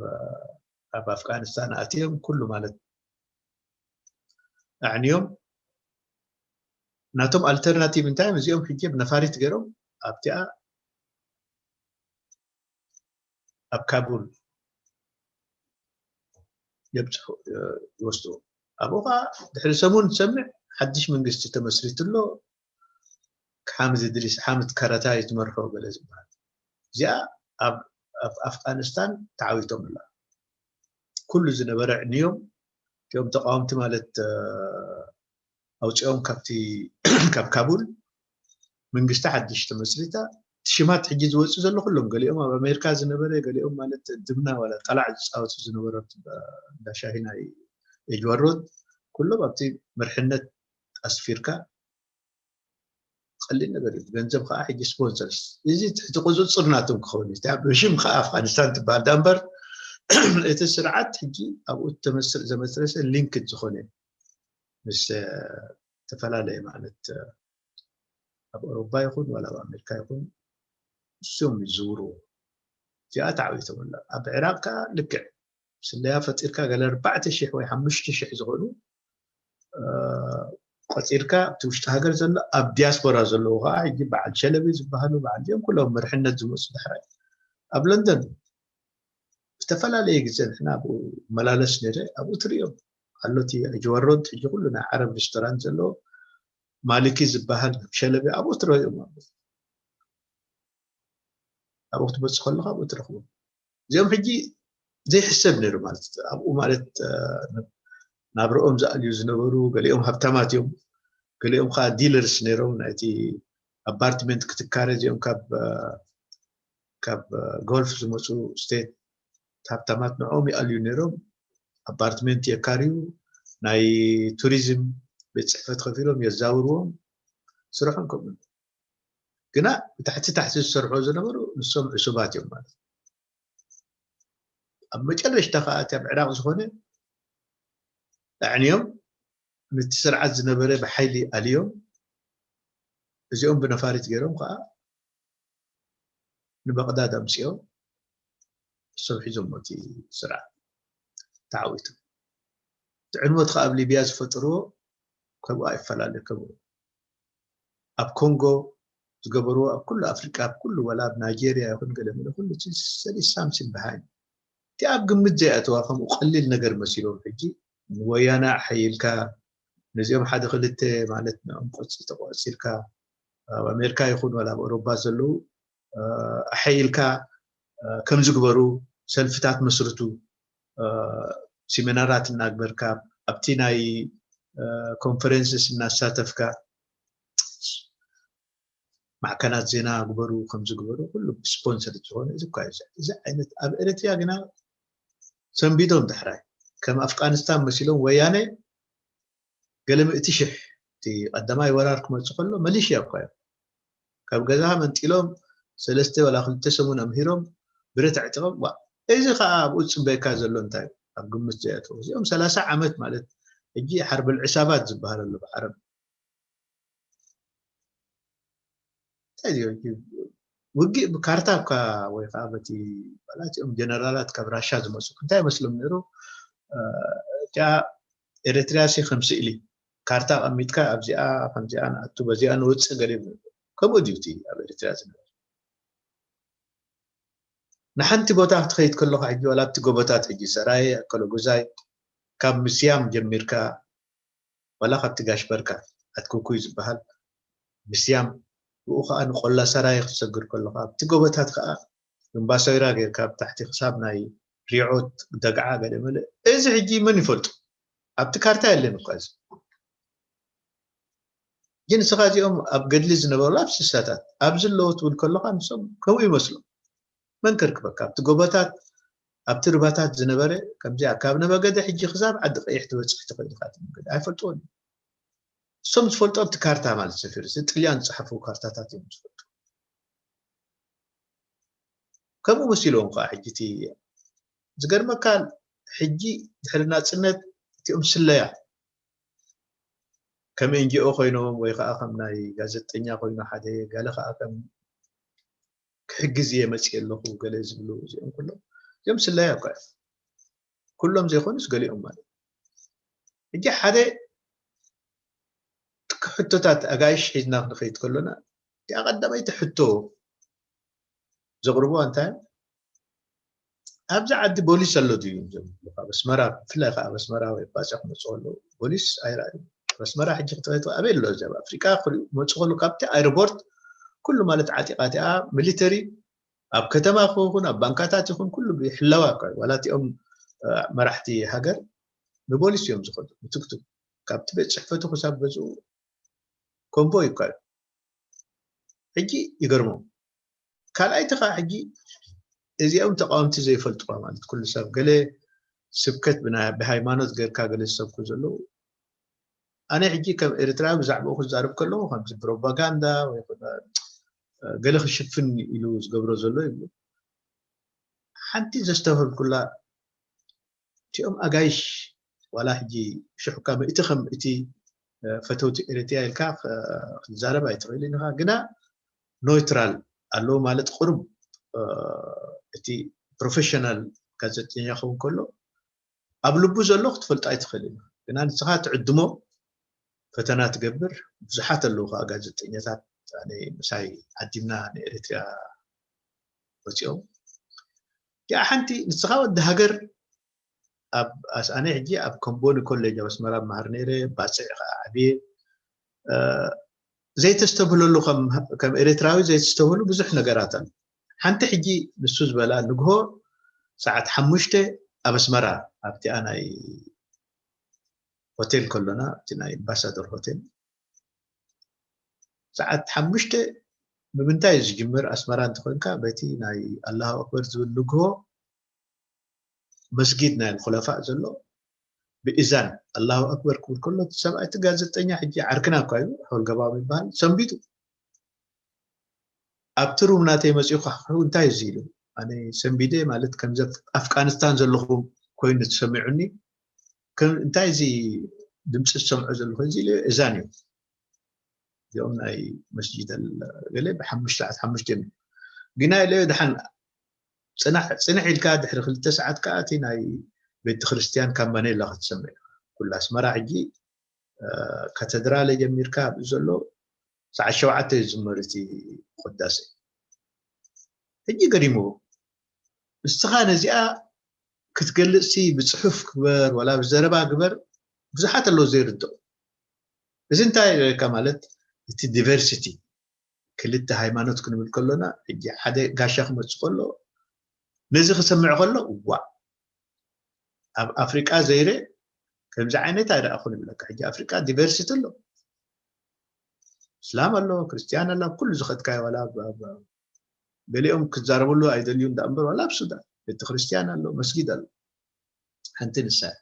ኣብ ኣፍጋኒስታን ኣትዮም ኩሉ ማለት ኣዕንዮም። ናቶም ኣልተርናቲቭ እንታይ እዮም? እዚኦም ሕጂ ነፋሪት ገይሮም ኣብቲኣ ኣብ ካቡል የብፅሑ፣ ይወስድዎ። ኣብኡ ከዓ ድሕሪ ሰሙን ትሰምዕ ሓድሽ መንግስቲ ተመስሪቱ ኣሎ፣ ሓምድ እድሪስ፣ ሓምድ ካራታይ ዝመርሖ ገለ ዝበሃል። እዚኣ ኣብ፣ ኣብ ኣፍጋኒስታን ተዓዊቶም ኣላ። ኩሉ ዝነበረ ዕንዮም፣ እቲኦም ተቃወምቲ ማለት፣ እ፣ ኣውፂኦም ካብቲ፣ ካብ ካቡል መንግስቲ ሓድሽ ተመስሪታ። እቲ ሽማት ሕጂ ዝወፁ ዘሎ ኩሎም፣ ገሊኦም ኣብ ኣሜሪካ ዝነበረ፣ ገሊኦም ማለት ድምና ዋላ ጠላዕ ዝፃወቱ ዝነበሩ፣ እንዳ ሻሂ ናይ ኤጅዋሮድ፣ ኩሎም ኣብቲ መርሕነት ኣስፊርካ ቀሊል ነገር እዩ። ገንዘብ ከዓ ሕጂ ስፖንሰርስ፣ እዚ ትሕቲ ቁፅፅር ናቶም ክኸውን እዩ። እታ ብሽም ከዓ ኣፍጋኒስታን ትበሃል ዳ እምበር፣ እቲ ስርዓት ሕጂ ኣብኡ ተመስር-፣ ዘመስረሰ ሊንክድ ዝኾነ ምስ፣ እ፣ ዝተፈላለየ ማለት፣ እ፣ ኣብ ኣውሮፓ ይኹን ዋላ ኣብ ኣሜሪካ ይኹን ንሶም ይዝውርዎ። እዚኣ ተዓዊቶም ኣላ። ኣብ ዕራቕ ከዓ ልክዕ ስለያ ፈጢርካ ገለ ኣርባዕተ ሽሕ ወይ ሓሙሽተ ሽሕ ዝኾኑ፣ እ፣ ቆፂርካ ኣብቲ ውሽጢ ሃገር ዘሎ፣ ኣብ ዲያስፖራ ዘለዉ ከዓ ሕጂ በዓል ሸለቢ ዝበሃሉ፣ በዓል እዚኦም ኩሎም መርሕነት ዝመፁ ዳሕራይ ኣብ ለንደን ዝተፈላለየ ግዜ ንሕና ኣብኡ መላለስ ነይረ፣ ኣብኡ ትርእዮም ኣሎ። እቲ ጅዋሮንት ሕጂ ኩሉ ናይ ዓረብ ሬስቶራንት ዘለዎ ማሊኪ ዝበሃል ሸለቢ ኣብኡ ትርእዮም ኣሎ። ኣብኡ ክትመፅእ ከለኻ ኣብኡ ትረኽቦም። እዚኦም ሕጂ ዘይሕሰብ ነይሩ ማለት እዩ። ኣብኡ ማለት፣ እ፣ ናብርኦም ዝኣልዩ ዝነበሩ፣ ገሊኦም ሃብታማት እዮም፣ ገሊኦም ከዓ ዲለርስ ነይሮም። ናይቲ ኣፓርትመንት ክትካረ እዚኦም ካብ፣ እ፣ ካብ፣ እ፣ ጎልፍ ዝመፁ ስቴት ሃብታማት ንዕኦም ይኣልዩ ነይሮም። ኣፓርትመንት የካርዩ፣ ናይ ቱሪዝም ቤት ፅሕፈት ከፊሎም የዛውርዎም፣ ስርሖም ከምኡ። ግና ብታሕቲ ታሕቲ ዝሰርሑ ዝነበሩ ንሶም ዕሱባት እዮም ማለት እዩ። ኣብ መጨረሽታ ከዓ እቲ ኣብ ዕራቕ ዝኾነ ኣዕንዮም ነቲ ስርዓት ዝነበረ ብሓይሊ ኣልዮም፣ እዚኦም ብነፋሪት ገይሮም ከዓ ንበቕዳድ ኣምፅኦም፣ እሶም ሒዞሞ እቲ ስርዓት ተዓዊቶም። እቲ ዕንወት ከዓ ኣብ ሊብያ ዝፈጠርዎ ከምኡ ኣይፈላለ ከምኡ ኣብ ኮንጎ ዝገበርዎ ኣብ ኩሉ ኣፍሪቃ ኣብ ኩሉ ወላ ኣብ ናይጀርያ ይኹን ገለ መለ ኩሉ ሰሊስ ሳምሲን ብሃይን እቲ ኣብ ግምት ዘይኣተዋ ከምኡ ቀሊል ነገር መሲሎም ሕጂ ንወያነ ኣሐይልካ ነዚኦም ሓደ ክልተ ማለት ንኦም ቆፂ ተቆፂልካ ኣብ ኣሜሪካ ይኹን ወላ ኣብ ኣውሮፓ ዘለዉ ኣሐይልካ ከም ዝግበሩ ሰልፍታት መስርቱ ሲሚናራት እናግበርካ ኣብቲ ናይ ኮንፈረንስስ እናሳተፍካ ማዕከናት ዜና ግበሩ ከም ዝግበሩ ኩሉ ስፖንሰር ዝኾነ እዚ እኳ እዩ። እዚ ዓይነት ኣብ ኤርትራ ግና ሰንቢዶም ዳሕራይ ከም ኣፍጋኒስታን መሲሎም ወያነ ገለ ምእቲ ሽሕ እቲ ቀዳማይ ወራር ክመፅእ ከሎ መሊሽያ እኳ እዮም ካብ ገዛ መንጢሎም ሰለስተ ወላ ክልተ ሰሙን ኣምሂሮም ብረት ኣዕጢቖም ዋ እዚ ከዓ ኣብኡ ዝፅበየካ ዘሎ እንታይ ኣብ ግምት ዘየእትዎ እዚኦም ሰላሳ ዓመት ማለት ሕጂ ሓርበል ዕሳባት ዝበሃል ኣሎ ብዓረብ እንታይ ድዮ ውግእ ብካርታ እኳ ወይ ከዓ በቲ ባላቲኦም ጀነራላት ካብ ራሻ ዝመፁ እንታይ መስሎም ነይሩ እቲኣ ኤርትርያ ሲ ከም ስእሊ ካርታ ቀሚጥካ ኣብዚኣ ከምዚኣ ንኣቱ በዚኣ ንወፅእ ገለ ከምኡ ድዩ እቲ ኣብ ኤርትርያ ዝነበረ ንሓንቲ ቦታ ክትኸይድ ከለካ ሕጂ ዋላ ኣብቲ ጎቦታት ሕጂ ሰራየ ኣከለጉዛይ ካብ ምስያም ጀሚርካ ዋላ ካብቲ ጋሽ በርካ ኣትኩኩይ ዝበሃል ምስያም ብኡ ከዓ ንቆላ ሰራየ ክትሰግር ከለካ ኣብቲ ጎቦታት ከዓ እምባሶይራ ጌርካ ብታሕቲ ክሳብ ናይ ሪዖት ደግዓ ገለ መለ እዚ ሕጂ መን ይፈልጡ ኣብቲ ካርታ የለን እኳ እዚ ግን ንስኻ እዚኦም ኣብ ገድሊ ዝነበሩ ኣብ ስሳታት ኣብዚ ኣለዎ ትብል ከለካ ንሶም ከምኡ ይመስሉ መን ከርክበካ ኣብቲ ጎቦታት ኣብቲ ርባታት ዝነበረ ከምዚኣ ካብ ነበገደ ሕጂ ክሳብ ዓዲ ቀይሕ ትበፅሕ ትኽእል ኢካ ኣይፈልጥዎን እሶም ዝፈልጦ ኣብቲ ካርታ ማለት ሰፊሩ እዚ ጥልያን ዝፅሓፍዎ ካርታታት እዮም ዝፈልጡ ከምኡ መሲልዎም ከዓ ሕጂ እቲ ዝገርመካ ሕጂ ድሕሪ ናፅነት እቲኦም ስለያ ከም ኤንጂኦ ኮይኖም ወይ ከዓ ከም ናይ ጋዜጠኛ ኮይኑ ሓደ ገለ ከዓ ከም ክሕግዝ እየ መፅእ ኣለኹ ገለ ዝብሉ እዚኦም ኩሎም እዚኦም ስለያ እኳ እዮም ኩሎም ዘይኮኑስ ገሊኦም ማለት ሕጂ ሓደ ሕቶታት ኣጋይሽ ሒዝና ክንኸይድ ከሎና እቲኣ ቀዳመይቲ ሕቶ ዘቕርቦ እንታይ ኣብዚ ዓዲ ቦሊስ ኣሎ ድዩ ዝብሉ ካብ ኣስመራ ብፍላይ ከዓ ኣብ ኣስመራ ወይ ባፅዕ ክመፁ ከለዉ ቦሊስ ኣይረኣዩ ኣብ ኣስመራ ሕጂ ክትኸይድ ኣበይ ኣሎ እዚ ኣብ ኣፍሪቃ ክመፁ ከሉ ካብቲ ኣይሮፖርት ኩሉ ማለት ዓጢቓ እቲኣ ሚሊተሪ ኣብ ከተማ ክኹን ኣብ ባንካታት ይኹን ኩሉ ይሕለዋ እኳ እዩ ዋላ እቲኦም መራሕቲ ሃገር ብቦሊስ እዮም ዝኸዱ ብትክትክ ካብቲ ቤት ፅሕፈቱ ክሳብ ገዝኡ ኮምቦ እዩ እኳ እዩ ሕጂ ይገርሞም ካልኣይቲ ከዓ ሕጂ እዚኦም ተቃወምቲ ዘይፈልጥዋ ማለት ኩሉ ሰብ ገለ ስብከት ብሃይማኖት ገርካ ገለ ዝሰብኩ ዘለዉ ኣነ ሕጂ ከም ኤርትራዊ ብዛዕባኡ ክዛረብ ከለኹ ከምዚ ፕሮፓጋንዳ ወይ ገለ ክሽፍን ኢሉ ዝገብሮ ዘሎ ይብሉ ሓንቲ ዘስተውህልኩላ እቲኦም ኣጋይሽ ዋላ ሕጂ ሽሕካ ምእቲ ከም እቲ ፈተውቲ ኤርትያ ኢልካ ክትዛረብ ኣይትኽእልን ኢኻ ግና ኖይትራል ኣለዉ ማለት ቁሩብ እቲ ፕሮፌሽናል ጋዜጠኛ ክኸውን ከሎ ኣብ ልቡ ዘሎ ክትፈልጦ ኣይትኽእልን ግና ንስኻ ትዕድሞ ፈተና ትገብር ብዙሓት ኣለዉ ከዓ ጋዜጠኛታት ምሳይ ዓዲምና ንኤርትርያ ወፂኦም ያ ሓንቲ ንስኻ ወዲ ሃገር ኣብ ኣስኣነ ሕጂ ኣብ ከምቦኒ ኮሌጅ ኣብ ኣስመራ መሃር ነይረ ባፅዕ ከዓ ዓብየ ዘይተስተብህለሉ ከም ኤርትራዊ ዘይተስተብህሉ ብዙሕ ነገራት ኣሎ ሓንቲ ሕጂ ንሱ ዝበላ ንግሆ ሰዓት ሓሙሽተ ኣብ ኣስመራ ኣብቲኣ ናይ ሆቴል ከሎና እቲ ናይ ኣምባሳደር ሆቴል ሰዓት ሓሙሽተ ብምንታይ እዩ ዝጅምር ኣስመራ እንተኮንካ በቲ ናይ ኣላሁ ኣክበር ዝብል ንግሆ መስጊድ ናይ ኩለፋእ ዘሎ ብእዛን ኣላሁ ኣክበር ክብል ከሎ እቲ ሰብኣይ እቲ ጋዜጠኛ ሕጂ ዓርክና እኳ እዩ ሆልገባዊ ይበሃል ሰንቢጡ ኣብቲ ሩም ናተይ መፂኡ ካሕኩሑ እንታይ እዚ ኢሉ ኣነ ሰንቢደ ማለት ከምዚ ኣፍጋኒስታን ዘለኹ ኮይኑ ተሰሚዑኒ እንታይ እዚ ድምፂ ዝሰምዖ ዘለኹ እዚ ኢለ እዛን እዩ። እዚኦም ናይ መስጂድ ኣል-፣ ገለ ብሓሙሽተ ሰዓት ሓሙሽተ እዮም። ግና ኢለ ድሓን ፅናሕ፣ ፅንሕ ኢልካ ድሕሪ ክልተ ሰዓት ከዓ እቲ ናይ ቤተ ክርስቲያን ካምባኔላ ክትሰምዕ ኢኻ። ኩሉ ኣስመራ ሕጂ፣ እ፣ ካተድራለ ጀሚርካ ኣብዚ ዘሎ ሰዓት ሸውዓተ እዩ ዝዝመር እቲ ቅዳሴ። ሕጂ ገሪሙ፣ ንስኻ ነዚኣ ክትገልጽሲ ብጽሑፍ ግበር፣ ዋላ ብዘረባ ግበር፣ ብዙሓት ኣለዉ ዘይርድኦ። እዚ እንታይ ይረካ ማለት፣ እቲ ዲቨርሲቲ፣ ክልተ ሃይማኖት ክንብል ከሎና፣ ሕጂ ሓደ ጋሻ ክመጽእ ከሎ፣ ነዚ ክሰምዕ ከሎ፣ ዋእ፣ ኣብ ኣፍሪቃ ዘይረ ከምዚ ዓይነት ኣይረኣኹን ይብለካ። ሕጂ ኣፍሪቃ ዲቨርሲቲ ኣሎ። እስላም ኣሎ፣ ክርስትያን ኣሎ፣ ኣብ ኩሉ ዝኸድካዮ፣ ዋላ ኣብ፣ ኣብ፣ ኣብ፣ ገሊኦም ክዛረብሉ ኣይደልዩ እንዳ እምበር፣ ዋላ ኣብ ሱዳን ቤተ ክርስትያን ኣሎ፣ መስጊድ ኣሎ። ሓንቲ ንሳ እያ።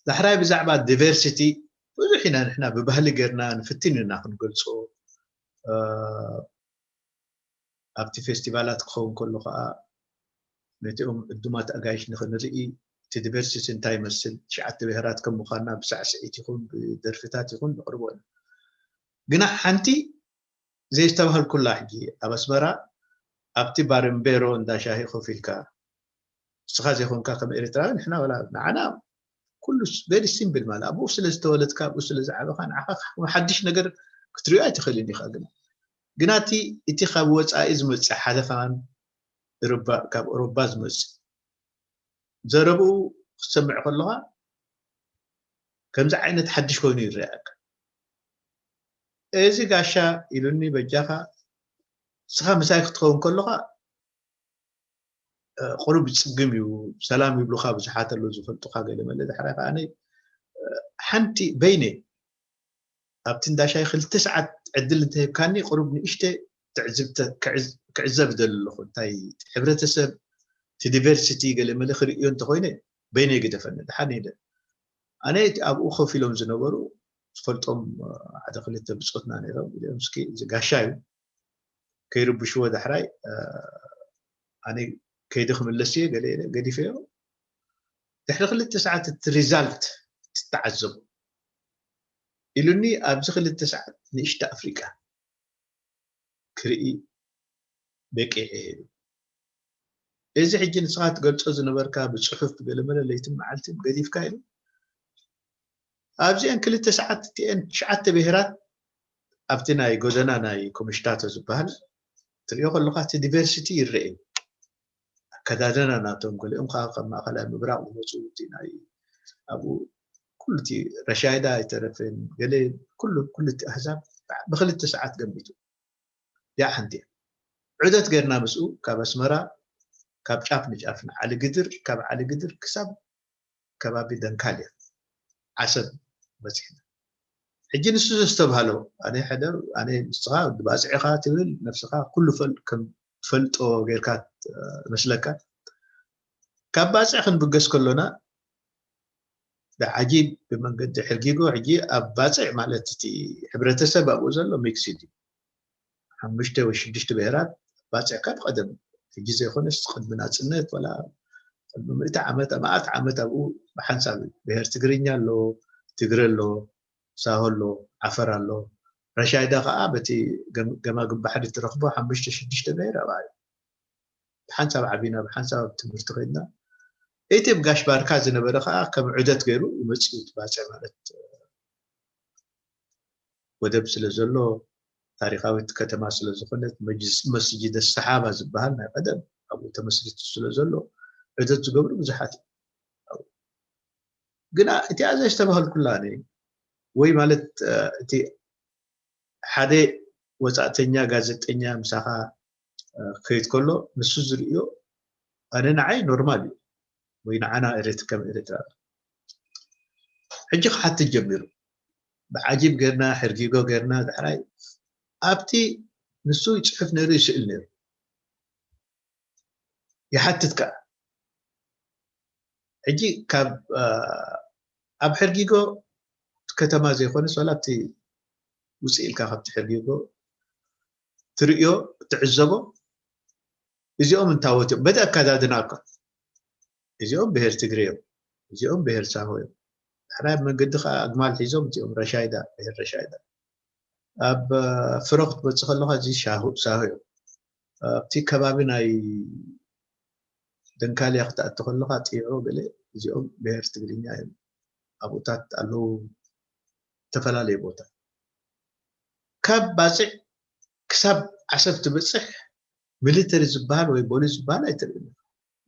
ዳሕራይ ብዛዕባ ዲቨርሲቲ ብዙሕ ኢና ንሕና ብባህሊ ጌርና ንፍትን ኢና ክንገልጾ። እ፣ ኣብቲ ፌስቲቫላት ክኸውን ከሎ ከዓ ነቲኦም ዕዱማት ኣጋይሽ ንኽንርኢ፣ እቲ ዲቨርሲቲ እንታይ ይመስል፣ ትሽዓተ ብሄራት ከም ምዃንና ብሳዕስዒት ይኹን ብደርፍታት ይኹን ነቕርቦ ኢና። ግና ሓንቲ ዘይስተባህልኩላ ሕጂ ኣብ ኣስመራ ኣብቲ ባርምቤሮ እንዳ ሻሂ ኮፍ ኢልካ ንስኻ ዘይኮንካ ከም ኤርትራዊ ንሕና ወላ ንዓና ኩሉ ስ-፣ ቨሪ ሲምፕል ማለት ኣብኡ ስለ ዝተወለድካ ኣብኡ ስለ ዝዓበኻ ንዓኻ ከም ሓድሽ ነገር ክትሪኦ ኣይትኽእልን ኢኻ። ግና፣ ግና እቲ፣ እቲ ካብ ወጻኢ ዝመጽእ ሓለፋን ርባ-፣ ካብ ኦሮባ ዝመጽእ ዘረብኡ ክትሰምዕ ከለኻ ከምዚ ዓይነት ሓድሽ ኮይኑ ይረኣየካ። እዚ ጋሻ ኢሉኒ በጃኻ ንስኻ ምሳይ ክትኸውን ከለኻ እ፣ ቁሩብ ይጽግም እዩ። ሰላም ይብሉኻ ብዙሓት ኣለዉ ዝፈልጡኻ ገለ መለ። ድሕራይ ከኣ ኣነ፣ እ፣ ሓንቲ በይነይ ኣብቲ እንዳ ሻሂ ክልተ ሰዓት ዕድል እንተሂብካኒ ቁሩብ ንእሽተ ትዕዝብተ-፣ ክዕዝ-፣ ክዕዘብ ይደሊ ኣለኹ። እንታይ እቲ ሕብረተሰብ እቲ ዲቨርሲቲ ገለ መለ ክርእዮ እንተኾይነ በይነይ ግደፈኒ። ደሓን ኢለ። ኣነ እቲ ኣብኡ ኮፍ ኢሎም ዝነበሩ ዝፈልጦም፣ እ፣ ሓደ ክልተ ብጾትና ነይሮም። ኢሎም እስኪ እዚ ጋሻ እዩ። ከይርብሽዎ ዳሕራይ፣ እ፣ ኣነ ከይደ ክምለስ እየ ገለ ኢለ ገዲፈዮ። ድሕሪ ክልተ ሰዓት እቲ ሪዛልት ትተዓዘቡ ኢሉኒ። ኣብዚ ክልተ ሰዓት ንእሽቶ ኣፍሪቃ ክርኢ በቂዐ ኢሉ። እዚ ሕጂ ንስኻ ትገልጾ ዝነበርካ ብጽሑፍ ብገለመለ ለይትን መዓልትን ገዲፍካ ኢሉ። ኣብዚአን ክልተ ሰዓት እቲአን ትሽዓተ ብሄራት ኣብቲ ናይ ጎደና ናይ ኮምሽታቶ ዝበሃል ትሪኦ ከለኻ እቲ ዲቨርሲቲ ይረአ እዩ። ኣከዳድና ናቶም ገሊኦም ከዓ ካብ ማእኸላይ ምብራቕ ዝመፁ እቲ ናይ ኣብኡ ኩሉ እቲ ረሻይዳ ኣይተረፈን ገለ ኩሉ ኩሉ እቲ ኣህዛብ ብክልተ ሰዓት ገሚቱ ያ ሓንቲ እያ። ዑደት ገርና ምስኡ ካብ ኣስመራ ካብ ጫፍ ንጫፍ ንዓሊ ግድር ካብ ዓሊ ግድር ክሳብ ከባቢ ደንካልያ ዓሰብ በፂሕና። ሕጂ ንሱ ዘስተብሃሎ ኣነ ሕደር ኣነ ንስኻ ወዲ ባፅዕ ኢኻ ትብል ነብስኻ ኩሉ ፈል ከም ትፈልጦ ጌርካ መስለካ። ካብ ባፅዕ ክንብገስ ከሎና ብዓጂብ ብመንገዲ ሕጊጎ ሕጂ ኣብ ባፅዕ ማለት እቲ ሕብረተሰብ ኣብኡ ዘሎ ሚክስድ እዩ። ሓሙሽተ ወይ ሽዱሽተ ብሄራት ባፅዕ ካብ ቀደም ሕጂ ዘይኮነስ ቅድሚ ናፅነት ወላ ቅድሚ ምእቲ ዓመት መኣት ዓመት ኣብኡ ብሓንሳብ እዩ። ብሄር ትግርኛ ኣሎ፣ ትግረ ኣሎ፣ ሳሆ ኣሎ፣ ዓፈር ኣሎ። ረሻይዳ ከዓ በቲ ገም-፣ ገማግም ባሕሪ ትረኽቦ ሓሙሽተ ሽዱሽተ ብሄር ኣብኣ እዩ። ብሓንሳብ ዓቢና ብሓንሳብ ኣብ ትምህርቲ ኮይንና እቲ ኣብ ጋሽ ባርካ ዝነበረ ከዓ ከም ዑደት ገይሩ መፂኡ ትባፅዕ ማለት ወደብ ስለ ዘሎ ታሪኻዊት ከተማ ስለ ዝኾነት መጅልስ መስጅድ ሰሓባ ዝበሃል ናይ ቀደም ኣብኡ ተመስሪቱ ስለ ዘሎ ዑደት ዝገብሩ ብዙሓት እዮም። ግና እቲኣ ዘስተባህልኩላ ወይ ማለት እቲ ሓደ ወፃእተኛ ጋዜጠኛ ምሳኻ ክኸይድ ከሎ ንሱ ዝርእዮ ኣነ ንዓይ ኖርማል እዩ ወይ ንዓና ኤርት-፣ ከም ኤርትራ ሕጂ ክሓትት ጀሚሩ ብዓጂብ ጌርና ሕርጊጎ ጌርና ዳሕራይ ኣብቲ ንሱ ይፅሕፍ ነይሩ ይስእል ነይሩ ይሓትት ከዓ ሕጂ ካብ ኣብ ሕርጊጎ ከተማ ዘይኮነስ ዋላ ኣብቲ ውፅእ ኢልካ ካብቲ ሕርጊጎ ትርእዮ ትዕዘቦ እዚኦም እንታወት እዮም በቲ ኣካዳድና እኳ እዚኦም ብሄር ትግሬ እዮም እዚኦም ብሄር ሳሆ እዮም ኣብ መንገዲ ከዓ ኣግማል ሒዞም እዚኦም ረሻይዳ፣ ብሄር ረሻይዳ። ኣብ ፍሮ ክትመፅእ ከለካ እዚ ሻሁ ሳሆ እዮም። ኣብቲ ከባቢ ናይ ደንካልያ ክትኣቱ ከለካ ጢዖ ገለ፣ እዚኦም ብሄር ትግርኛ እዮም። ኣብኡታት ኣለዉ፣ ዝተፈላለዩ ቦታ። ካብ ባፅዕ ክሳብ ዓሰብ ትበፅሕ ሚሊተሪ ዝበሃል ወይ ቦሊስ ዝበሃል ኣይትርእን።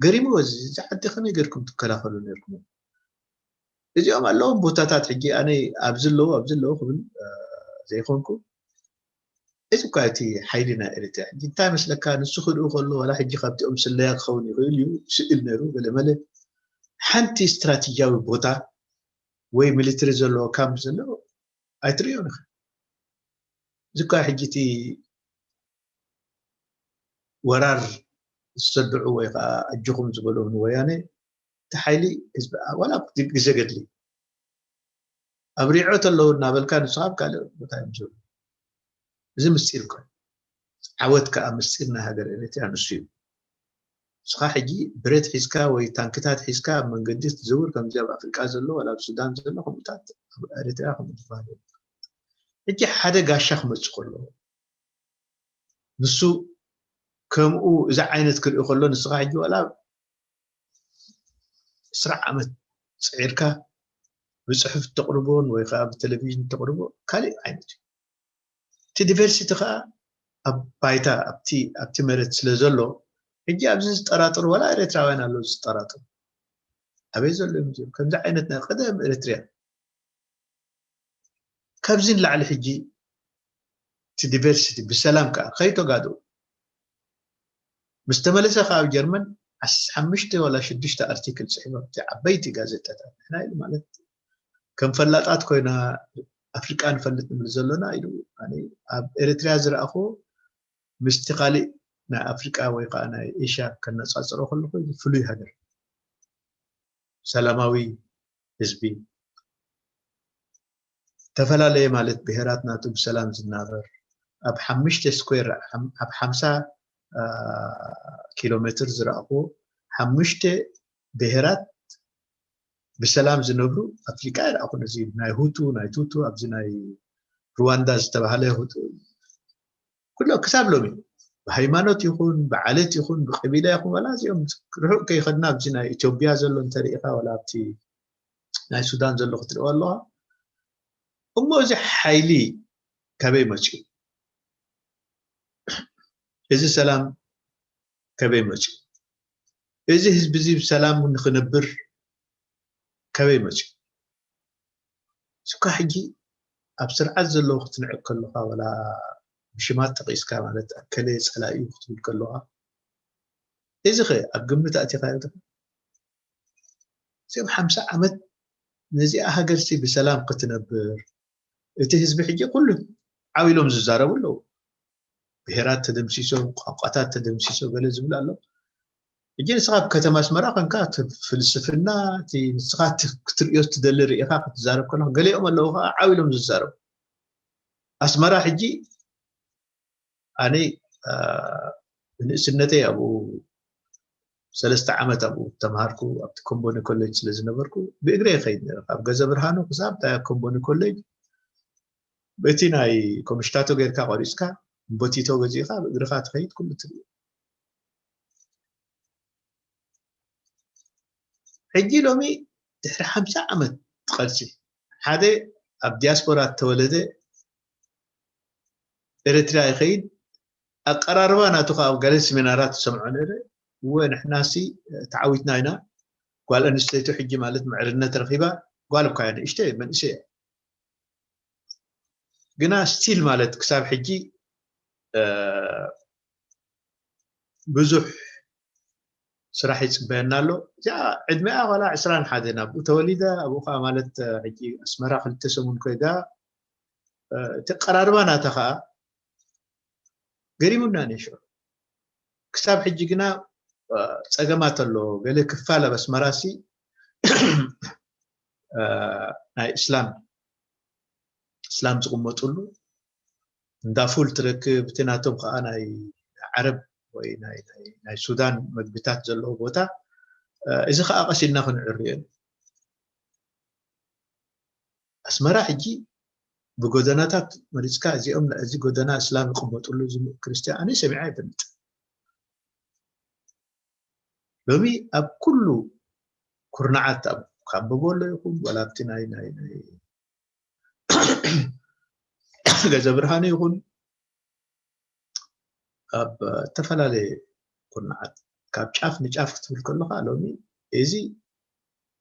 ገሪምዎ እዚ፣ እዚ ዓዲ ከመይ ጌርኩም ትከላኸሉ ነርኩም? እዚኦም ኣለዎም ቦታታት። ሕጂ ኣነ ኣብዚ ኣለዉ ኣብዚ ኣለዉ ክብል ዘይኮንኩ፣ እዚ እኳ እቲ ሓይሊ ናይ ኤሪትሪያ ሕጂ እንታይ መስለካ፣ ንሱ ክድኡ ከሎ ዋላ ሕጂ ካብቲኦም ስለያ ክኸውን ይኽእል እዩ፣ ስእል ነይሩ ገለመለ። ሓንቲ ስትራቴጂያዊ ቦታ ወይ ሚሊተሪ ዘለዎ ካምፕ ዘለዎ ኣይትርእዮን ኢኻ። እዚ እኳ ሕጂ እቲ ወራር ዝሰድዑ ወይ ከዓ ኣጆኹም ዝበልዎ ንወያነ፣ እቲ ሓይሊ ህዝቢ ዋላ ግዜ ገድሊ ኣብሪዖ ተለዉ እናበልካ ንስኻ ኣብ ካልእ ቦታ እዮም ዘለዉ። እዚ ምስጢር እኮ እዩ። ዓወት ከዓ ምስጢር ናይ ሃገር ኤሪትሪያ ንሱ እዩ። ንስኻ ሕጂ ብረት ሒዝካ ወይ ታንክታት ሒዝካ ኣብ መንገዲ ትዝውር፣ ከምዚ ኣብ ኣፍሪቃ ዘሎ ዋላ ኣብ ሱዳን ዘሎ ከምኡታት ኣብ ኤሪትሪያ ከምኡ ዝበሃል የለን። ሕጂ ሓደ ጋሻ ክመፅእ ከሎ ንሱ ከምኡ እዚ ዓይነት ክርኢ ከሎ ንስኻ ሕጂ ዋላ ዕስራ ዓመት ፅዒርካ ብፅሑፍ ተቕርቦን ወይ ከዓ ብቴሌቪዥን ተቕርቦ ካልእ ዓይነት እዩ። እቲ ዲቨርሲቲ ከዓ ኣብ ባይታ ኣብቲ ኣብቲ መሬት ስለ ዘሎ ሕጂ ኣብዚ ዝጠራጠሩ ዋላ ኤርትራውያን ኣለዉ ዝጠራጠሩ። ኣበይ ዘሎ እዮም እዚኦም? ከምዚ ዓይነት ናይ ቀደም ኤርትርያ ካብዚ ንላዕሊ ሕጂ እቲ ዲቨርሲቲ ብሰላም ከዓ ከይተጋድኡ ምስ ተመለሰ ከዓ ኣብ ጀርመን ዓሰርተ ሓሙሽተ ዋላ ሽዱሽተ ኣርቲክል ፅሒፎም እቲ ዓበይቲ ጋዜጣታት ንሕና ኢሉ ማለት ከም ፈላጣት ኮይና ኣፍሪቃ ንፈልጥ ንብል ዘሎና ኢሉ። ኣነ ኣብ ኤርትርያ ዝረኣኹ ምስቲ ካሊእ ናይ ኣፍሪቃ ወይ ከዓ ናይ ኤሽያ ከነፃፅሮ ከለኹ ፍሉይ ሃገር ሰላማዊ ህዝቢ ዝተፈላለየ ማለት ብሄራት ናቱ ብሰላም ዝናበር ኣብ ሓሙሽተ ስኩዌር ኣብ ሓምሳ ኪሎ ሜትር ዝረኣኹ ሓሙሽተ ብሄራት ብሰላም ዝነብሩ ኣፍሪቃ ይረኣኹ። ነዚ ናይ ሁቱ ናይ ቱቱ ኣብዚ ናይ ሩዋንዳ ዝተባህለ ሁቱ ኩሎ ክሳብ ሎሚ ብሃይማኖት ይኹን ብዓለት ይኹን ብቀቢላ ይኹን ዋላ እዚኦም ርሑቅ ከይኸድና ኣብዚ ናይ ኢትዮጵያ ዘሎ እንተሪኢኻ ዋላ ኣብቲ ናይ ሱዳን ዘሎ ክትሪኦ ኣለኻ። እሞ እዚ ሓይሊ ከበይ መፅኡ? እዚ ሰላም ከበይ መፅኡ? እዚ ህዝቢ እዚ ብሰላም ንክነብር ከበይ መፅኡ? ስኳ ሕጂ ኣብ ስርዓት ዘለዉ ክትንዕቅ ከለኻ ዋላ ብሽማት ጠቂስካ ማለት ኣከለ ፀላኢ እዩ ክትብል ከለኻ እዚ ኸ ኣብ ግምት ኣእቲኻዮ ዶ? እዚኦም ሓምሳ ዓመት ነዚኣ ሃገርሲ ብሰላም ክትነብር እቲ ህዝቢ ሕጂ ኩሉ ዓው ኢሎም ዝዛረቡ ኣለዉ። ብሄራት ተደምሲሶም፣ ቋንቋታት ተደምሲሶ ገለ ዝብል ኣሎ። ሕጂ ንስኻ ኣብ ከተማ ኣስመራ ኮንካ እቲ ፍልስፍና እቲ ንስኻ ክትርእዮ ትደሊ ርኢኻ ክትዛረብ ከለኻ ገሊኦም ኣለዉ ከዓ ዓው ኢሎም ዝዛረቡ። ኣስመራ ሕጂ ኣነ ብንእስነተይ ኣብኡ ሰለስተ ዓመት ኣብኡ ተምሃርኩ ኣብቲ ኮምቦኒ ኮሌጅ ስለ ዝነበርኩ ብእግረ ይኸይድ ነረ ካብ ገዘ ብርሃኑ ክሳብ ታ ኮምቦኒ ኮሌጅ በቲ ናይ ኮምሽታቶ ጌርካ ቆሪፅካ ቦቲቶ ገዚእካ ብእግርካ ትኸይድ ኩሉ ትርኢ ሕጂ ሎሚ ድሕሪ ሓምሳ ዓመት ቃልሲ ሓደ ኣብ ዲያስፖራ እተወለደ ኤርትራ ይኸይድ ኣቀራርባ ናቱ ካብ ገለ ስሚናራት ትሰምዖ ነረ እወ ንሕናሲ ተዓዊትና ኢና ጓል ኣንስተይቲ ሕጂ ማለት ምዕርነት ረኺባ ጓል እኳ እያ ንእሽተ መንእሰ እያ ግና ስቲል ማለት ክሳብ ሕጂ ብዙሕ ስራሕ ይፅበየና ኣሎ እዚኣ ዕድሚኣ ኳላ ዕስራን ሓደን ኣብኡ ተወሊደ ኣብኡ ከዓ ማለት ሕጂ ኣስመራ ክልተ ሰሙን ኮይዳ እቲ ኣቀራርባ ናታ ከዓ ገሪሙና ነሽዑ ክሳብ ሕጂ ግና ፀገማት ኣሎ ገለ ክፋል ኣብ ኣስመራ ሲ ናይ እስላም እስላም ዝቕመጥሉ እንዳ ፉል ትረክብ እቲ ናቶም ከዓ ናይ ዓረብ ወይ ናይ ሱዳን መግብታት ዘለዎ ቦታ እዚ ከዓ ቀሲልና ክንዕርዮ ኣስመራ ሕጂ ብጎደናታት መሪፅካ፣ እዚኦም እዚ ጎደና እስላም ይቕመጥሉ፣ እዚ ክርስትያን፣ ኣነ ሰሚዐ ኣይፈልጥ። ሎሚ ኣብ ኩሉ ኩርናዓት፣ ኣብ ካምበቦሎ ይኹን፣ ወላ ኣብቲ ናይ ናይ ናይ ገዘ ብርሃን ይኹን፣ ኣብ ዝተፈላለየ ኩርናዓት፣ ካብ ጫፍ ንጫፍ ክትብል ከለኻ፣ ሎሚ እዚ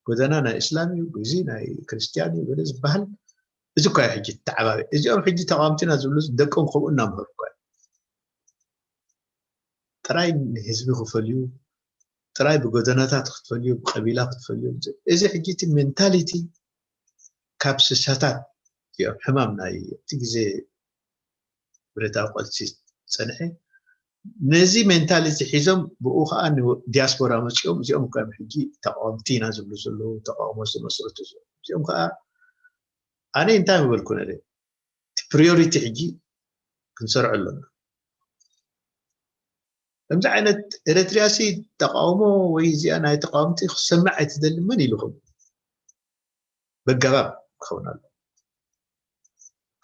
ጎደና ናይ እስላም እዩ፣ እዚ ናይ ክርስትያን እዩ ገለ ዝበሃል፣ እዚ እኳ እዩ ሕጂ ተዓባቢ። እዚኦም ሕጂ ተቃወምቲና ዝብሉ ደቆም ከምኡ እናምሃሩ እኳ እዩ። ጥራይ ንህዝቢ ክፈልዩ፣ ጥራይ ብጎደናታት ክትፈልዩ፣ ብቀቢላ ክትፈልዩ። እዚ ሕጂ እቲ ሜንታሊቲ ካብ ስሳታት እዮም፣ ሕማም ናይ እቲ ግዜ ብረታዊ ቃልሲ ዝጸንሐ። ነዚ ሜንታሊቲ ሒዞም ብኡ ከዓ ዲያስፖራ መጺኦም፣ እዚኦም እኳ እዮም ሕጂ ተቃወምቲ ኢና ዝብሉ ዘለዉ፣ ተቃውሞ ዝመስረቱ ዘለዉ። እዚኦም ከዓ ኣነ እንታይ ምበልኩ ነረ፣ እቲ ፕሪዮሪቲ ሕጂ ክንሰርዖ ኣለና። ከምዚ ዓይነት ኤረትርያ ሲ ተቃውሞ ወይ እዚኣ ናይ ተቃወምቲ ክሰምዕ ኣይትደሊ መን ኢልኹም? በገባብ ክኸውን ኣሎ።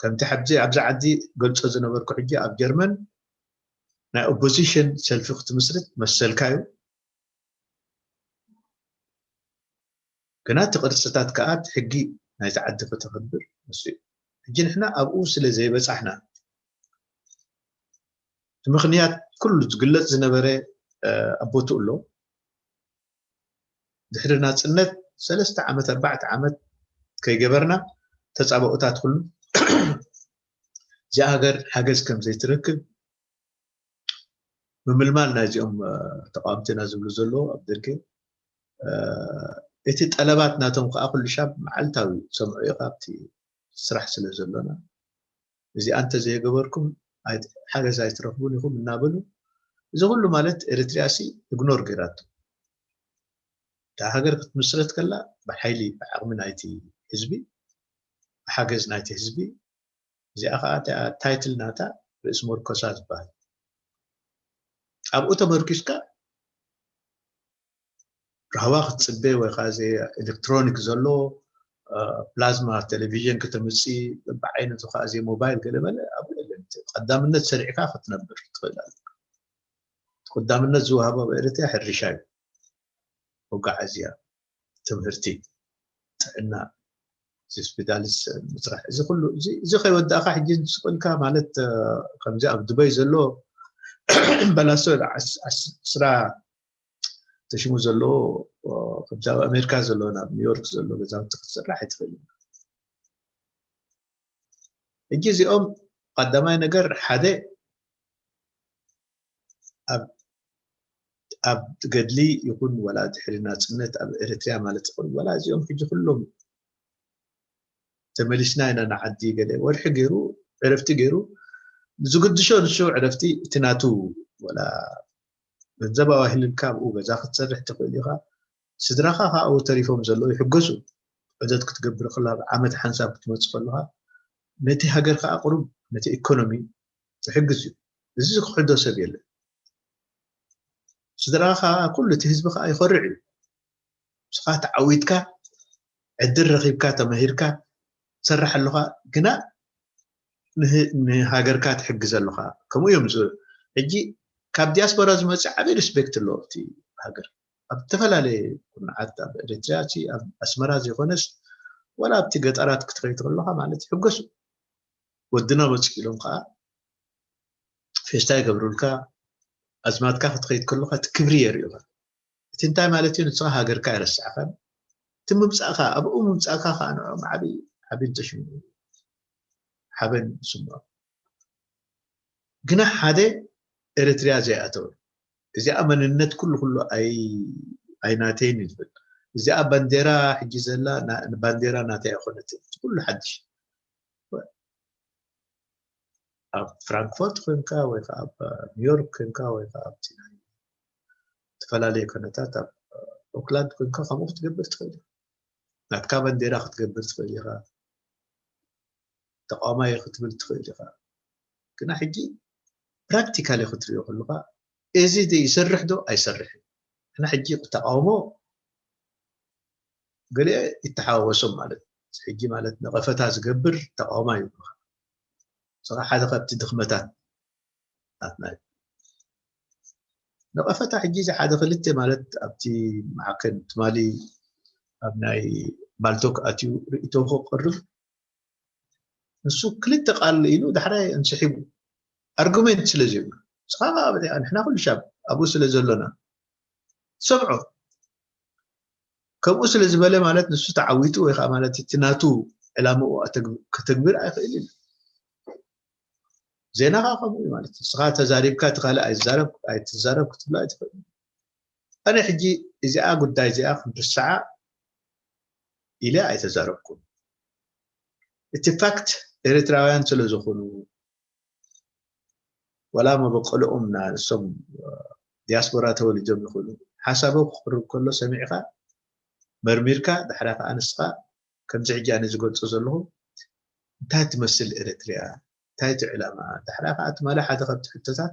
ከምቲ ኣብዚ ኣብዚ ዓዲ ገልጾ ዝነበርኩ፣ ሕጂ ኣብ ጀርመን ናይ ኦፖዚሽን ሰልፊ ክትምስርት መሰልካ እዩ። ግና እቲ ቅርጽታት ከኣ እቲ ሕጊ ናይቲ ዓዲ ከተኽብር ንሱ እዩ። ሕጂ ንሕና ኣብኡ ስለ ዘይበጻሕና፣ እቲ ምኽንያት ኩሉ ዝግለጽ ዝነበረ፣ እ፣ ኣብ ቦትኡ ኣሎ። ድሕሪ ናጽነት ሰለስተ ዓመት፣ ኣርባዕተ ዓመት ከይገበርና፣ ተጻብኦታት ኩሉ እዚኣ ሃገር ሓገዝ ከም ዘይትረክብ፣ ምምልማል ናይዚኦም፣ እ፣ ተቃወምትና ዝብሉ ዘለዉ ኣብ ደገ፣ እ፣ እቲ ጠለባት ናቶም ከኣ ኩሉ ሻብ መዓልታዊ ሰምዑ ኢኻ ኣብቲ ስራሕ ስለ ዘሎና። እዚኣ እንተዘይገበርኩም ኣይ-፣ ሓገዝ ኣይትረኽቡን ኢኹም እናበሉ፣ እዚ ኩሉ ማለት ኤርትርያ ሲ ኢግኖር ገይራቶ። እታ ሃገር ክትምስረት ከላ ብሓይሊ፣ ብዓቕሚ ናይቲ ህዝቢ፣ ብሓገዝ ናይቲ ህዝቢ። እዚኣ ኸዓ እታ ታይትል ናታ ርእሲ መርኮሳ ዝበሃል። ኣብኡ ተመርኪስካ ራህዋ ክትጽበ ወይ ከዓ እዚ ኤሌክትሮኒክ ዘሎ፣ እ፣ ፕላዝማ ቴሌቪዥን ከተምጽእ፣ በብዓይነቱ ከዓ እዚ ሞባይል ገለ መለ ኣብኡ የለን። ቀዳምነት ሰሪዕካ ክትነብር ትኽእል ኣለካ። ቀዳምነት ዝወሃቦ ኣብ ኤርትራ ሕርሻ እዩ። መጓዓዝያ፣ ትምህርቲ፣ ጥዕና፣ እዚ ስፔሻሊስት ምስራሕ፣ እዚ ኩሉ እዚ፣ እዚ ከይወዳእካ ሕጂ ስቕ ኢልካ ማለት፣ እ፣ ከምዚ ኣብ ዱባይ ዘሎ ባላሶ ዓስ-፣ ዓስ-፣ ዕስራ ተሽሙ ዘለዎ፣ እ፣ ከምዚ ኣብ ኣሜሪካ ዘሎ፣ ናብ ኒውዮርክ ዘሎ ገዛውቲ ክትስራሕ ኣይትኽእልን። ሕጂ እዚኦም ቀዳማይ ነገር ሓደ ኣብ፣ ኣብ ገድሊ ይኹን ወላ ድሕሪ ናጽነት ኣብ ኤርትርያ ማለት ይኹን ወላ እዚኦም ሕጂ ኩሎም ተመሊስና ኢና ንዓዲ ገለ ወርሒ ገይሩ ዕረፍቲ ገይሩ ዝግድሾ ንሱ ዕረፍቲ እቲ ናቱ ወላ ገንዘብ ኣዋሂልልካ ኣብኡ ገዛ ክትሰርሕ ትኽእል ኢኻ። ስድራኻ ካብኡ ተሪፎም ዘለዉ ይሕገሱ። ዑደት ክትገብር ከላ፣ ኣብ ዓመት ሓንሳብ ክትመጽእ ከለኻ፣ ነቲ ሃገር ከኣ ቁሩብ፣ ነቲ ኢኮኖሚ ትሕግዝ እዩ። እዚ ዝክሕዶ ሰብ የለን። ስድራኻ ከኣ፣ ኩሉ እቲ ህዝቢ ከኣ ይኾርዕ እዩ። ንስኻ ተዓዊትካ፣ ዕድል ረኺብካ፣ ተማሂርካ፣ ትሰርሕ ኣለኻ፣ ግና ንህ-፣ ንሃገርካ ትሕግዝ ኣለኻ። ከምኡ እዮም ዝ-፣ ሕጂ ካብ ዲያስፖራ ዝመጽእ ዓቢ ሪስፔክት ኣለዎ ኣብቲ ሃገር። ኣብ ዝተፈላለየ ኩርናዓት፣ ኣብ ኤርትርያ፣ እቲ ኣብ ኣስመራ ዘይኮነስ፣ ዋላ ኣብቲ ገጠራት ክትኸይድ ከለኻ ማለት ይሕገሱ። ወድና መጽእ ኢሎም ከኣ ፌስታ ይገብሩልካ። ኣዝማድካ ክትኸይድ ከለኻ እቲ ክብሪ የርእዩኻ። እቲ እንታይ ማለት እዩ? ንስኻ ሃገርካ ኣይረሳዕካን። እቲ ምምጻእካ፣ ኣብኡ ምምጻእካ ከኣ ንዕኦም ዓቢ፣ ዓቢ እንተሽሙ ሓበን ይስምዖም። ግና ሓደ ኤርትርያ ዘይኣተወ፣ እዚኣ መንነት ኩሉ ኩሉ ኣይ-፣ ኣይናተይን እዩ ዝብል። እዚኣ ባንዴራ ሕጂ ዘላ ና-፣ ባንዴራ ናተይ ኣይኮነትን። ኩሉ ሓድሽ። ኣብ ፍራንክፎርት ኮንካ ወይ ከኣ ኣብ ኒውዮርክ ኮንካ ወይ ከኣ ኣብቲ ናይ ዝተፈላለዩ ከነታት ኣብ ኦክላንድ ኮንካ ከምኡ ክትገብር ትኽእል ኢኻ። ናትካ ባንዴራ ክትገብር ትኽእል ኢኻ። ተቃዋማይ ክትብል ትኽእል ኢኻ። ግና ሕጂ ፕራክቲካሊ ክትሪኦ ከለኻ እዚ ዶ ይሰርሕ ዶ ኣይሰርሕን? ንሕና ሕጂ ተቃውሞ ገሊኦ ይተሓዋወሶም ማለት እዩ። ሕጂ ማለት ነቐፈታ ዝገብር ተቃዋማይ እዩ። ንስኻ ሓደ ካብቲ ድኽመታት ናትና እዩ። ነቐፈታ ሕጂ እዚ ሓደ ክልተ ማለት ኣብቲ ማዕከን ትማሊ ኣብ ናይ ባልቶክ ኣትዩ ርእይቶ ክቕርብ ንሱ ክልተ ቃል ኢሉ ዳሕራይ እንስሒቡ ኣርጉሜንት ስለ ዘይብሉ ንስኻ ከዓ በዚኣ ንሕና ኩሉ ሻብ ኣብኡ ስለ ዘሎና ሰምዖ ከምኡ ስለ ዝበለ ማለት ንሱ ተዓዊቱ ወይ ከዓ ማለት እቲ ናቱ ዕላምኡ ኣተግ- ከተግብር ኣይኽእል እዩ። ዜና ከዓ ከምኡ እዩ ማለት እዩ። ንስኻ ተዛሪብካ እቲ ካልእ ኣይዛረብ ኣይትዛረብ ክትብሎ ኣይትኽእል። ኣነ ሕጂ እዚኣ ጉዳይ እዚኣ ክንርስዓ ኢለ ኣይተዛረብኩን። እቲ ፋክት ኤርትራውያን ስለ ዝኾኑ ወላ መበቆልኦም ንሶም ዲያስፖራ ተወሊዶም ይኽእሉ ሓሳቦም ክቕርብ ከሎ ሰሚዕካ መርሚርካ ድሕራ ከዓ ንስኻ ከምዚ ሕጂ ኣነ ዝገልጾ ዘለኹ እንታይ ትመስል ኤርትርያ እንታይ እቲ ዕላማ ድሕራ ከዓ ትማሊ ሓደ ካብቲ ሕቶታት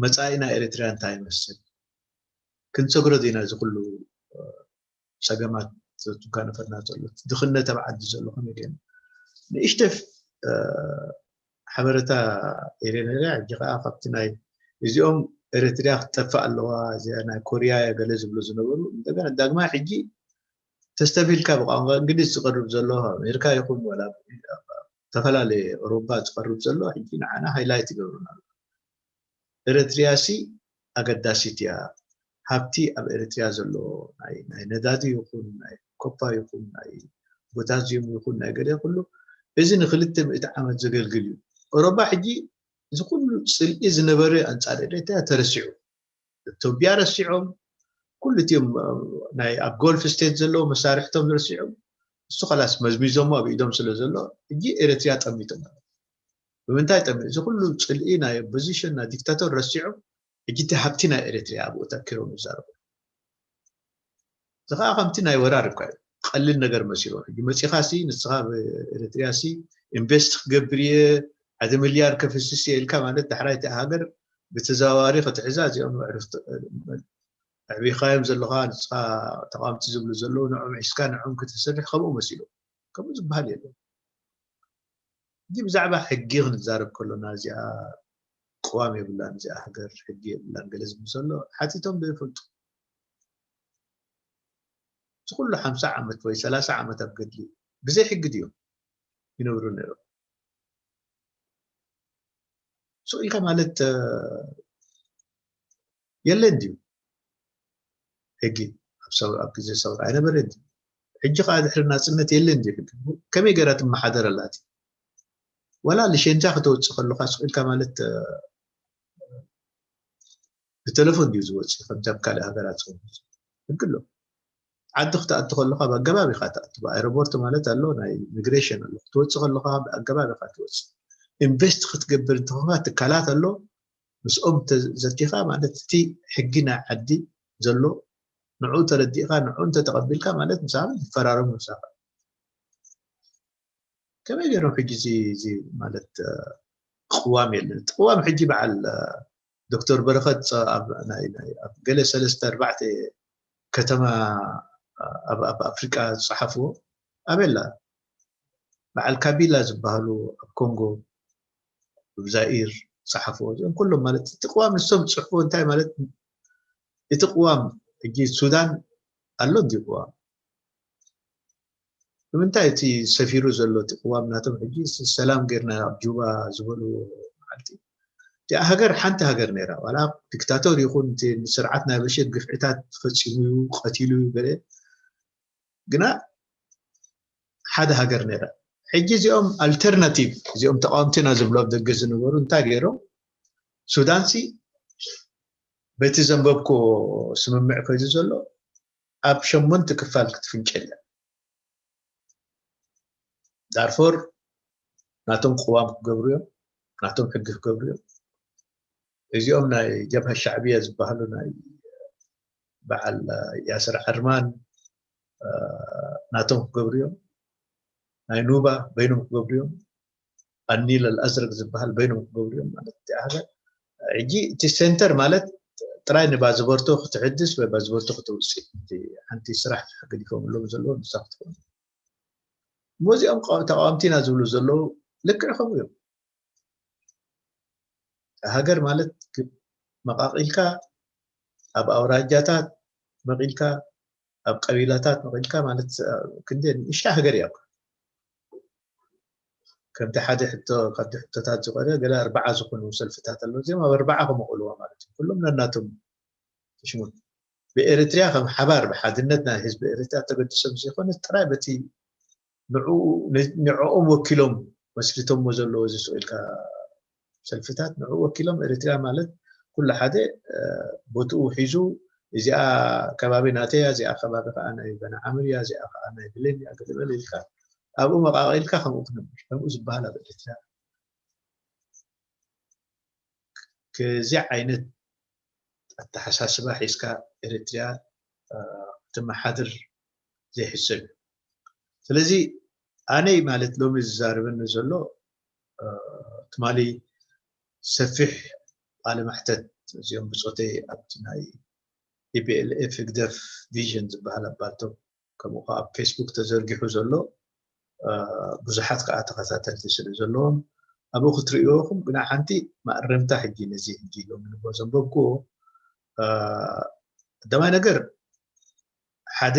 መጻኢ ናይ ኤርትርያ እንታይ ይመስል ክንሰግሮ ዲና እዚ ኩሉ ጸገማት ዘትጋነፈና ዘሎ ድኽነት ኣብ ዓዲ ዘሎ ከመይ ገይርና ንእሽተ ሓበረታ ኢለ ነረ ሕጂ ከዓ ካብቲ ናይ እዚኦም ኤርትርያ ክትጠፍእ ኣለዋ እዚኣ ናይ ኮርያ ገለ ዝብሉ ዝነበሩ እንደገና ዳግማይ ሕጂ ተስተብሂልካ ብቋንቋ እንግሊዝ ዝቐርብ ዘሎ ኣሜሪካ ይኹን ወላ ዝተፈላለየ ኦሮባ ዝቐርብ ዘሎ ሕጂ ንዓና ሃይላይት ይገብሩና ኣሎ ኤርትርያ ሲ ኣገዳሲት እያ ሃብቲ ኣብ ኤርትርያ ዘሎ ናይ ነዳዲ ይኹን ናይ ኮፓ ይኹን ናይ ቦታዚዩም ይኹን ናይ ገለ ኩሉ እዚ ንክልተ ምእቲ ዓመት ዘገልግል እዩ ኦሮባ ሕጂ እዚ ኩሉ ፅልኢ ዝነበረ ኣንፃር ኤርትርያ ተረሲዑ ኢትዮጵያ ረሲዖም ኩሉ እቲኦም ናይ ኣብ ጎልፍ ስቴት ዘለዉ መሳርሕቶም ረሲዖም እሱ ከላስ መዝሚዞሞ ኣብ ኢዶም ስለ ዘሎ ሕጂ ኤርትርያ ጠሚቶም ብምንታይ ጠሚ እዚ ኩሉ ፅልኢ ናይ ኦፖዚሽን ናይ ዲክታቶር ረሲዖም ሕጂ እቲ ሃብቲ ናይ ኤርትርያ ኣብኡ ተኪሮም ይዛረቡ እዚ ከዓ ከምቲ ናይ ወራር እኳ እዩ ቀሊል ነገር መሲሉ ሕጂ መፂኻ ሲ ንስኻ ኤርትርያ ሲ ኢንቨስት ክገብር እየ ሓደ ሚልያር ከፍስስ እየ ኢልካ ማለት ዳሕራይ እቲኣ ሃገር ብተዘዋዋሪ ክትሕዛ እዚኦም ኣዕቢኻዮም ዘለኻ ንስኻ ተቃምቲ ዝብሉ ዘለዉ ንዕኦም ሒዝካ ንዕኦም ክትሰርሕ ከምኡ መሲሉ ከምኡ ዝበሃል የለን ሕጂ ብዛዕባ ሕጊ ክንዛረብ ከሎና እዚኣ ቅዋም የብላን እዚኣ ሃገር ሕጊ የብላን ገለ ዝብሉ ዘሎ ሓቲቶም ዶ ይፈልጡ እዚ ኩሉ ሓምሳ ዓመት ወይ ሰላሳ ዓመት ኣብ ገድሊ ብዘይ ሕጊ ድዮም ይነብሩ ነይሮም ስቕ ኢልካ ማለት የለን ድዩ ሕጊ ኣብ ግዜ ሰውራ ኣይነበረን ድዩ ሕጂ ከዓ ድሕሪ ናፅነት የለን ድዩ ሕጊ ከመይ ገይራ ትመሓደር ኣላት ዋላ ልሸንጃ ከተወፅእ ከለካ ስቕ ኢልካ ማለት ብቴሌፎን ድዩ ዝወፅእ ከምዚ ኣብ ካልእ ሃገራት ዝኸውን ሕጊ ኣሎ ዓዲ ክትኣቱ ከለካ ብኣገባብ ኢካ ትኣቱ ብኣይሮፖርት ማለት ኣሎ ናይ ኢሚግሬሽን ኣሎ ክትወፅእ ከለካ ብኣገባብ ኢካ ትወፅእ ኢንቨስት ክትገብር እንተኾንካ ትካላት ኣሎ ምስኦም ዘቲካ ማለት እቲ ሕጊ ናይ ዓዲ ዘሎ ንዕኡ ተረዲእካ ንዕኡ እንተተቐቢልካ ማለት ምሳም ይፈራረሙ ምሳኻ ከመይ ገይሮም ሕጂ እዚ እዚ ማለት ቅዋም የለን እቲ ቅዋም ሕጂ በዓል ዶክተር በረኸት ኣብ ገለ ሰለስተ ኣርባዕተ ከተማ ኣብ ኣፍሪቃ ዝፀሓፍዎ ኣበላ በዓል ካቢላ ዝበሃሉ ኣብ ኮንጎ ኣብ ዛኢር ዝፀሓፍዎ እዚኦም ኩሎም ማለት እቲ ቅዋም ንሶም ዝፅሕፍዎ እንታይ ማለት እቲ ቅዋም ሕጂ ሱዳን ኣሎ እንዲ ቅዋም ንምንታይ እቲ ሰፊሩ ዘሎ እቲ ቅዋም ናቶም ሕጂ ሰላም ጌርና ኣብ ጁባ ዝበሉ መዓልቲ እቲኣ ሃገር ሓንቲ ሃገር ነይራ ዋላ ዲክታቶር ይኹን እቲ ስርዓት ናይ በሽር ግፍዕታት ፈፂሙ እዩ ቀቲሉ እዩ ገለ ግና ሓደ ሃገር ነይራ ሕጂ እዚኦም ኣልተርናቲቭ እዚኦም ተቃወምቲና ዝብሉ ኣብ ደገ ዝነበሩ እንታይ ገይሮም ሱዳንሲ በቲ ዘንበብኮ ስምምዕ ከይዱ ዘሎ ኣብ ሸሞንተ ክፋል ክትፍንጨል እያ ዳርፎር ናቶም ቅዋም ክገብሩ እዮም ናቶም ሕጊ ክገብሩ እዮም እዚኦም ናይ ጀብሃ ሻዕብያ ዝበሃሉ ናይ በዓል ያስር ዓርማን ናቶም ክገብሩ እዮም ናይ ኑባ በይኖም ክገብሩ እዮም ኣኒል ኣልኣዝረግ ዝበሃል በይኖም ክገብሩ እዮም ማለት እቲ ሃገር ሕጂ እቲ ሴንተር ማለት ጥራይ ንባዝቦርቶ ክትሕድስ ወይ ባዝቦርቶ ክትውፅእ፣ ሓንቲ ስራሕ ገዲፎም ኣለዉ ዘለዉ ንሳ ክትኮን። እሞ እዚኦም ተቃወምቲና ዝብሉ ዘለዉ ልክዕ ከምኡ እዮም። ሃገር ማለት መቃቂልካ፣ ኣብ ኣውራጃታት መቂልካ፣ ኣብ ቀቢላታት መቂልካ ማለት ክንደ ንእሽታ ሃገር እያ። ከምቲ ሓደ ሕቶ ካብቲ ሕቶታት ዝኮነ ገለ ኣርባዓ ዝኮኑ ሰልፍታት ኣለዉ። እዚኦም ኣብ ኣርባዓ ክመቅልዎ ማለት እዩ። ኩሎም ነናቶም ሽሙት ብኤርትርያ ከም ሓባር ብሓድነት ናይ ህዝቢ ኤርትርያ ተገድሶም ዘይኮነ ጥራይ በቲ ንዕኦም ወኪሎም መስሪቶሞ ዘለዎ እዚ ስኢልካ ሰልፍታት ንዕኡ ወኪሎም ኤርትርያ ማለት ኩሉ ሓደ ቦትኡ ሒዙ እዚኣ ከባቢ ናተያ እዚኣ ከባቢ ከዓ ናይ በነዓምር እያ እዚኣ ከዓ ናይ ብሌን እያ ገለበለ ኢልካ ኣብኡ መቃቂልካ ከምኡ ክነብር ከምኡ ዝበሃል ኣብ ኤርትርያ ከዚ ዓይነት ኣተሓሳስባ ሒዝካ ኤርትርያ ክትመሓድር ዘይሕሰብ እዩ። ስለዚ ኣነይ ማለት ሎሚ ዝዛረበኒ ዘሎ ትማሊ ሰፊሕ ቃለ መሕተት እዚኦም ብፆተይ ኣብቲ ናይ ኢፒኤልኤፍ ህግደፍ ቪዥን ዝበሃል ኣባልቶም ከምኡ ከዓ ኣብ ፌስቡክ ተዘርጊሑ ዘሎ ብዙሓት ከዓ ተኸታተልቲ ስለ ዘለዎም ኣብኡ ክትርእይዎ ኢኹም። ግና ሓንቲ ማእረምታ ሕጂ ነዚ ሕጂ ሎሚ ንግሆ ዘንበብክዎ ቀዳማይ ነገር ሓደ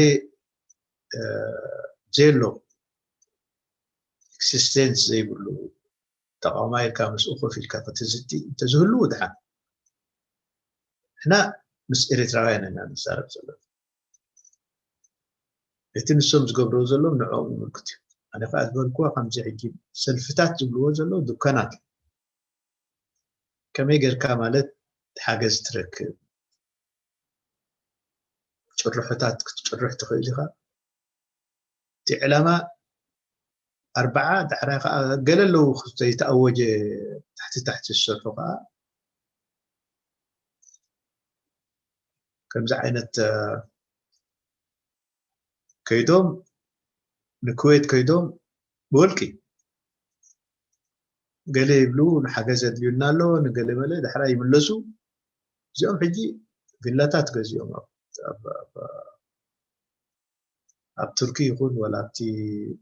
ዜሎ ኤክሲስተንስ ዘይብሉ ተቃዋማይ ኢልካ ምስኡ ኮፍ ኢልካ ከተዝቲ እንተዝህልዉ ድሓን ንሕና ምስ ኤርትራውያን ኢና ንዛረብ ዘለና። እቲ ንሶም ዝገብርዎ ዘለዉ ንዕኦም ይምልክት እዩ። ኣነ ከዓ ዝበልክዎ ከምዚ ሕጂ ሰልፍታት ዝብልዎ ዘለዉ ዱካናት እዩ። ከመይ ጌርካ ማለት ሓገዝ ትረክብ ጭርሖታት ክትጭርሕ ትኽእል ኢኻ። እቲ ዕላማ ኣርባዓ ዳሕራይ ከዓ ገለ ኣለዉ ዘይተኣወጀ ታሕቲ ታሕቲ ዝሰርሑ ከዓ ከምዚ ዓይነት ከይዶም ንኩዌት ከይዶም ብወልቂ ገለ ይብሉ ንሓገዝ ኣድልዩና ኣሎ ንገለ መለ ዳሕራ ይምለሱ። እዚኦም ሕጂ ቪላታት ገዚኦም ኣብ ቱርኪ ይኹን ወላ ኣብቲ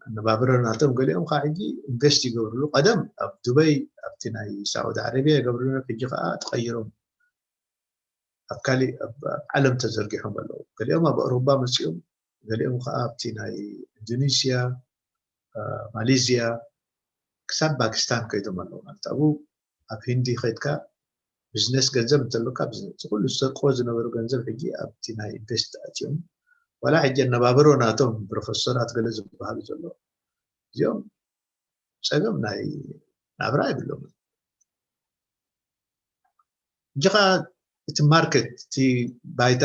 ኣነባብረ ናቶም ገሊኦም ከዓ ሕጂ ኢንቨስት ይገብርሉ። ቀደም ኣብ ዱበይ ኣብቲ ናይ ሳዑዲ ዓረቢያ ይገብሩ ነሩ ሕጂ ከዓ ተቀይሮም ኣብ ካሊእ ኣብ ዓለም ተዘርጊሖም ኣለዉ። ገሊኦም ኣብ ኣውሮባ መፂኦም ገሊኦም ከዓ ኣብቲ ናይ ኢንዶኔስያ ማሌዝያ ክሳብ ፓኪስታን ከይዶም ኣለዉ ማለት ኣብኡ ኣብ ሂንዲ ከይድካ ቢዝነስ ገንዘብ እንተለካ ቢዝነስ ኩሉ ዝሰርቆ ዝነበሩ ገንዘብ ሕጂ ኣብቲ ናይ ኢንቨስት ኣትዮም ዋላ ሕጂ ኣነባብሮ ናቶም ፕሮፈሰራት ገለ ዝበሃሉ ዘሎ እዚኦም ፀገም ናይ ናብራ የብሎም ሕጂ ከዓ እቲ ማርኬት እቲ ባይታ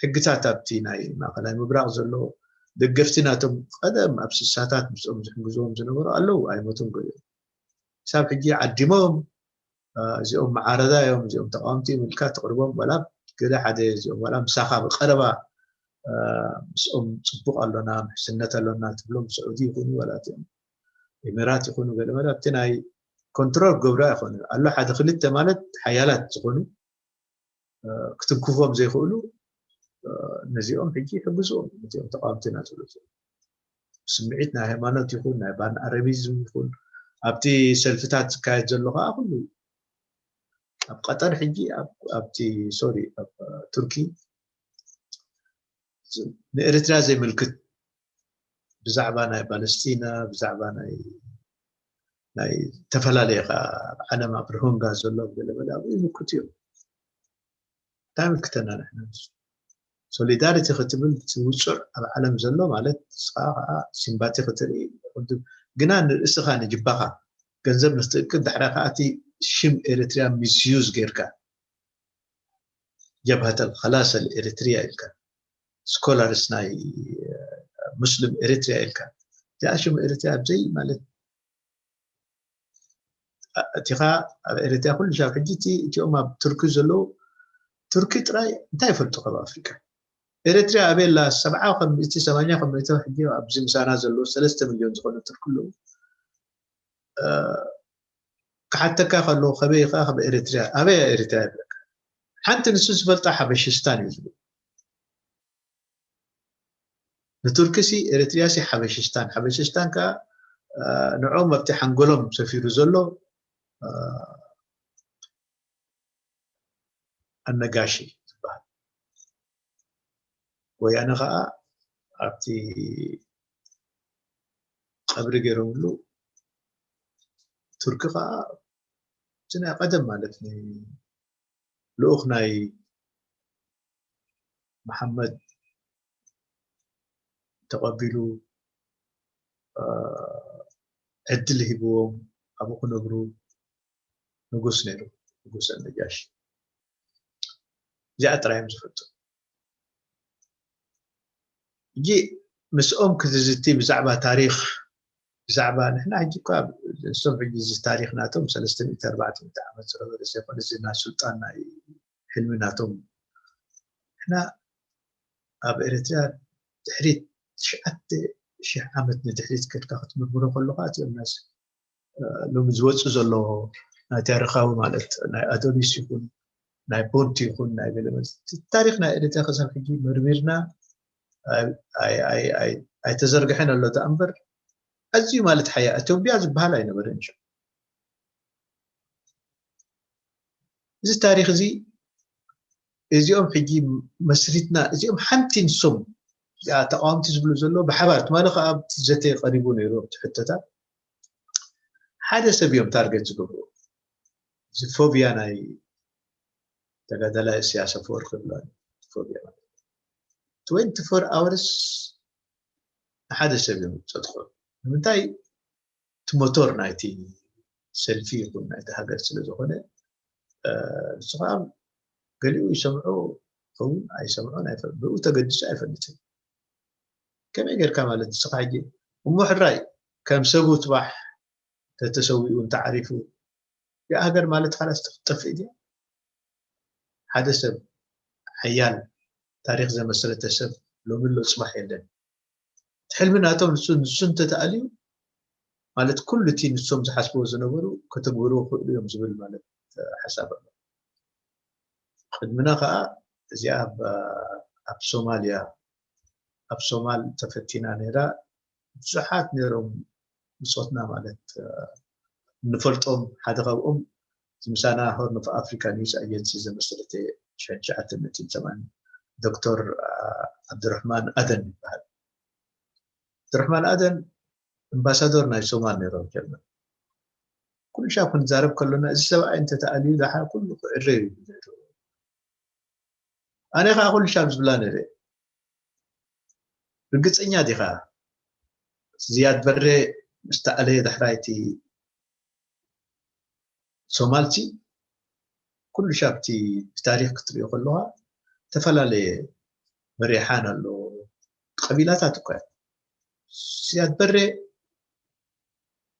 ሕግታት ኣብቲ ናይ ማእከላይ ምብራቕ ዘሎ ደገፍቲ ናቶም ቀደም ኣብ ስሳታት ምስኦም ዝሕግዝዎም ዝነበሩ ኣለዉ ኣይሞቶም ገሊኦም ክሳብ ሕጂ ዓዲሞም እዚኦም መዓረዳ እዮም እዚኦም ተቃወምቲ እዮም ኢልካ ትቅርቦም ዋላ ገለ ሓደ እዚኦም ዋላ ምሳኻ ብቀረባ ምስኦም ፅቡቅ ኣሎና ምሕስነት ኣሎና ትብሎም ስዑዲ ይኹኑ ዋላ እዚኦም ኢሚራት ይኹኑ ገለ መለ ኣብቲ ናይ ኮንትሮል ገብራ ይኾኑ ኣሎ ሓደ ክልተ ማለት ሓያላት ዝኾኑ ክትንክፎም ዘይኽእሉ ነዚኦም ሕጂ ይሕግዝዎም እዚኦም ተቃወምቲ ኢና ዝብሉ ስምዒት ናይ ሃይማኖት ይኹን ናይ ባን ኣረቢዝም ይኹን ኣብቲ ሰልፍታት ዝካየድ ዘሎ ከዓ ኩሉ ኣብ ቀጠር ሕጂ ኣብቲ ሶሪ ኣብ ቱርኪ ንኤርትራ ዘይምልክት ብዛዕባ ናይ ፓለስቲና ብዛዕባ ናይ ናይ ዝተፈላለየ ከዓ ኣብ ዓለም ኣብ ርሆንጋ ዘሎ ገለበለ ኣብኡ ይምክቱ እዮም እንታይ ምልክተና ንሕና ሶሊዳሪቲ ክትብል እቲ ውፁዕ ኣብ ዓለም ዘሎ ማለት ንስኻ ከዓ ሲምባቲ ክትርኢ ግና ንርእስኻ ንጅባኻ ገንዘብ ንክትእክብ ዳሕራ ከዓ እቲ ሽም ኤርትርያ ሚስዩዝ ጌርካ ጀብሃተል ከላሰል ኤርትርያ ኢልካ ስኮላርስ ናይ ሙስሊም ኤርትርያ ኢልካ እዚኣ ሽም ኤርትርያ ኣብዘይ ማለት እቲኻ ኣብ ኤርትርያ ኩሉ ሻብ ሕጂ እቲ እቲኦም ኣብ ቱርኪ ዘለዉ ቱርኪ ጥራይ እንታይ ይፈልጡ ካብ ኣፍሪካ ኤርትርያ ኣበየላ ሰብዓ ከም እቲ ሰማንያ ከም እቲ ሕጂ ኣብዚ ምሳና ዘለዉ ሰለስተ ሚልዮን ዝኾኑ ቱርኪ ኣለዉ ክሓተካ ከለዉ ከበይ ኢኻ ካብ ኤርትርያ ኣበይ ኤርትርያ ይብለካ ሓንቲ ንሱ ዝፈልጣ ሓበሽስታን እዩ ዝብል። ንቱርኪ ሲ ኤርትርያ ሲ ሓበሽስታን፣ ሓበሽስታን ከኣ ንዕኦም ኣብቲ ሓንጎሎም ሰፊሩ ዘሎ ኣነጋሺ ዝበሃል። ወያነ ከኣ ኣብቲ ቀብሪ ገይሮምሉ፣ ቱርኪ ከኣ እቲ ናይ ቀደም ማለት ልኡኽ ናይ መሓመድ ተቐቢሉ ዕድል ሂብዎም ኣብኡ ክነብሩ ንጉስ ነይሩ፣ ንጉስ ኣነጃሽ። እዚኣ ጥራይ እዮም ዝፈልጡ። ሕጂ ምስኦም ክትዝቲ ብዛዕባ ታሪኽ፣ ብዛዕባ ንሕና ሕጂ እኳ ንሶም ሕጂ እዚ ታሪኽ ናቶም ሰለስተ ሚእቲ ኣርባዕተ ሚእቲ ዓመት ዝነበረ ዘይኮነ፣ እዚ ናይ ሱልጣን ናይ ሕልሚ ናቶም። ንሕና ኣብ ኤርትራ ድሕሪት ትሽዓተ ሽሕ ዓመት ንድሕሪት ከድካ ክትምርምሮ ከለኻ እቲኦም ናስ ሎሚ ዝወፁ ዘሎ ናይ ታሪኻዊ ማለት ናይ ኣዶኒስ ይኹን ናይ ቦንቲ ይኹን ናይ ገለ መ- ታሪኽ ናይ ኤርትራ ክሳብ ሕጂ መርሚርና ኣይተዘርግሐን ኣሎ። እታ እምበር ኣዝዩ ማለት ሓያ ኢትዮጵያ ዝበሃል ኣይነበረን እዩ። እዚ ታሪኽ እዚ እዚኦም ሕጂ መስሪትና እዚኦም ሓንቲ ንሶም እዚኣ ተቃወምቲ ዝብሉ ዘሎ ብሓባር ትማሊ ከዓ ኣብቲ ዘተ ቀሪቡ ነይሩ ኣብቲ ሕቶታት ሓደ ሰብ እዮም ታርጌት ዝገብሩ። እዚ ፎቢያ ናይ ተጋዳላይ እስያስ ኣፈወርቂ ይብሎ ኣሎ። ፎቢያ ማለት ትወንቲ ፎር ኣወርስ ንሓደ ሰብ እዮም ዝፀጥሑ። ንምንታይ? እቲ ሞቶር ናይቲ ሰልፊ ይኹን ናይቲ ሃገር ስለ ዝኾነ ንሱ ከዓ ገሊኡ ይሰምዑ ኸውን ኣይሰምዑን ብኡ ተገዲሱ ኣይፈልጥን። ከመይ ጌርካ ማለት ንስኻ ሕጂ እሞ ሕራይ ከም ሰቡ ትባሕ ተተሰዊኡ እንተዓሪፉ ያ ሃገር ማለት ሓላስ ክትጠፍእ ድያ? ሓደ ሰብ ሓያል ታሪኽ ዘመስረተ ሰብ ሎሚ ኣሎ ፅባሕ የለን። እቲ ሕልሚ ናቶም ንሱ ንሱ እንተተኣልዩ ማለት ኩሉ እቲ ንሶም ዝሓስብዎ ዝነበሩ ከተግብርዎ ክእሉ እዮም ዝብል ማለት ሓሳብ ኣሎ። ቅድምና ከዓ እዚኣ ኣብ ሶማልያ ኣብ ሶማል ተፈቲና ነይራ። ብዙሓት ነይሮም ብፆትና ማለት ንፈልጦም ሓደ ካብኦም ምሳና ሆርን ኦፍ ኣፍሪካ ኒውስ ኣጀንሲ ዘመስረተ ሽሕን ትሽዓተ ሚእትን ሰማንያን ዶክተር ዓብድራሕማን ኣደን ይበሃል። ዓብድራሕማን ኣደን ኣምባሳዶር ናይ ሶማል ነይሮም ጀርመን። ኩሉ ሻብ ክንዛረብ ከሎና እዚ ሰብኣይ እንተተኣልዩ ደሓር ኩሉ ክዕረ እዩ። ኣነ ከዓ ኩሉ ሻብ ዝብላ ነይረ። ርግፀኛ ዲኻ ዝያድ በሬ ምስ ተኣለየ ዳሕራይ እቲ ሶማልሲ ኩሉ ሻብቲ ብታሪክ ክትሪኦ ከለካ ዝተፈላለየ መሪሓን ኣሎ ቀቢላታት እኳ ዝያድ በሬ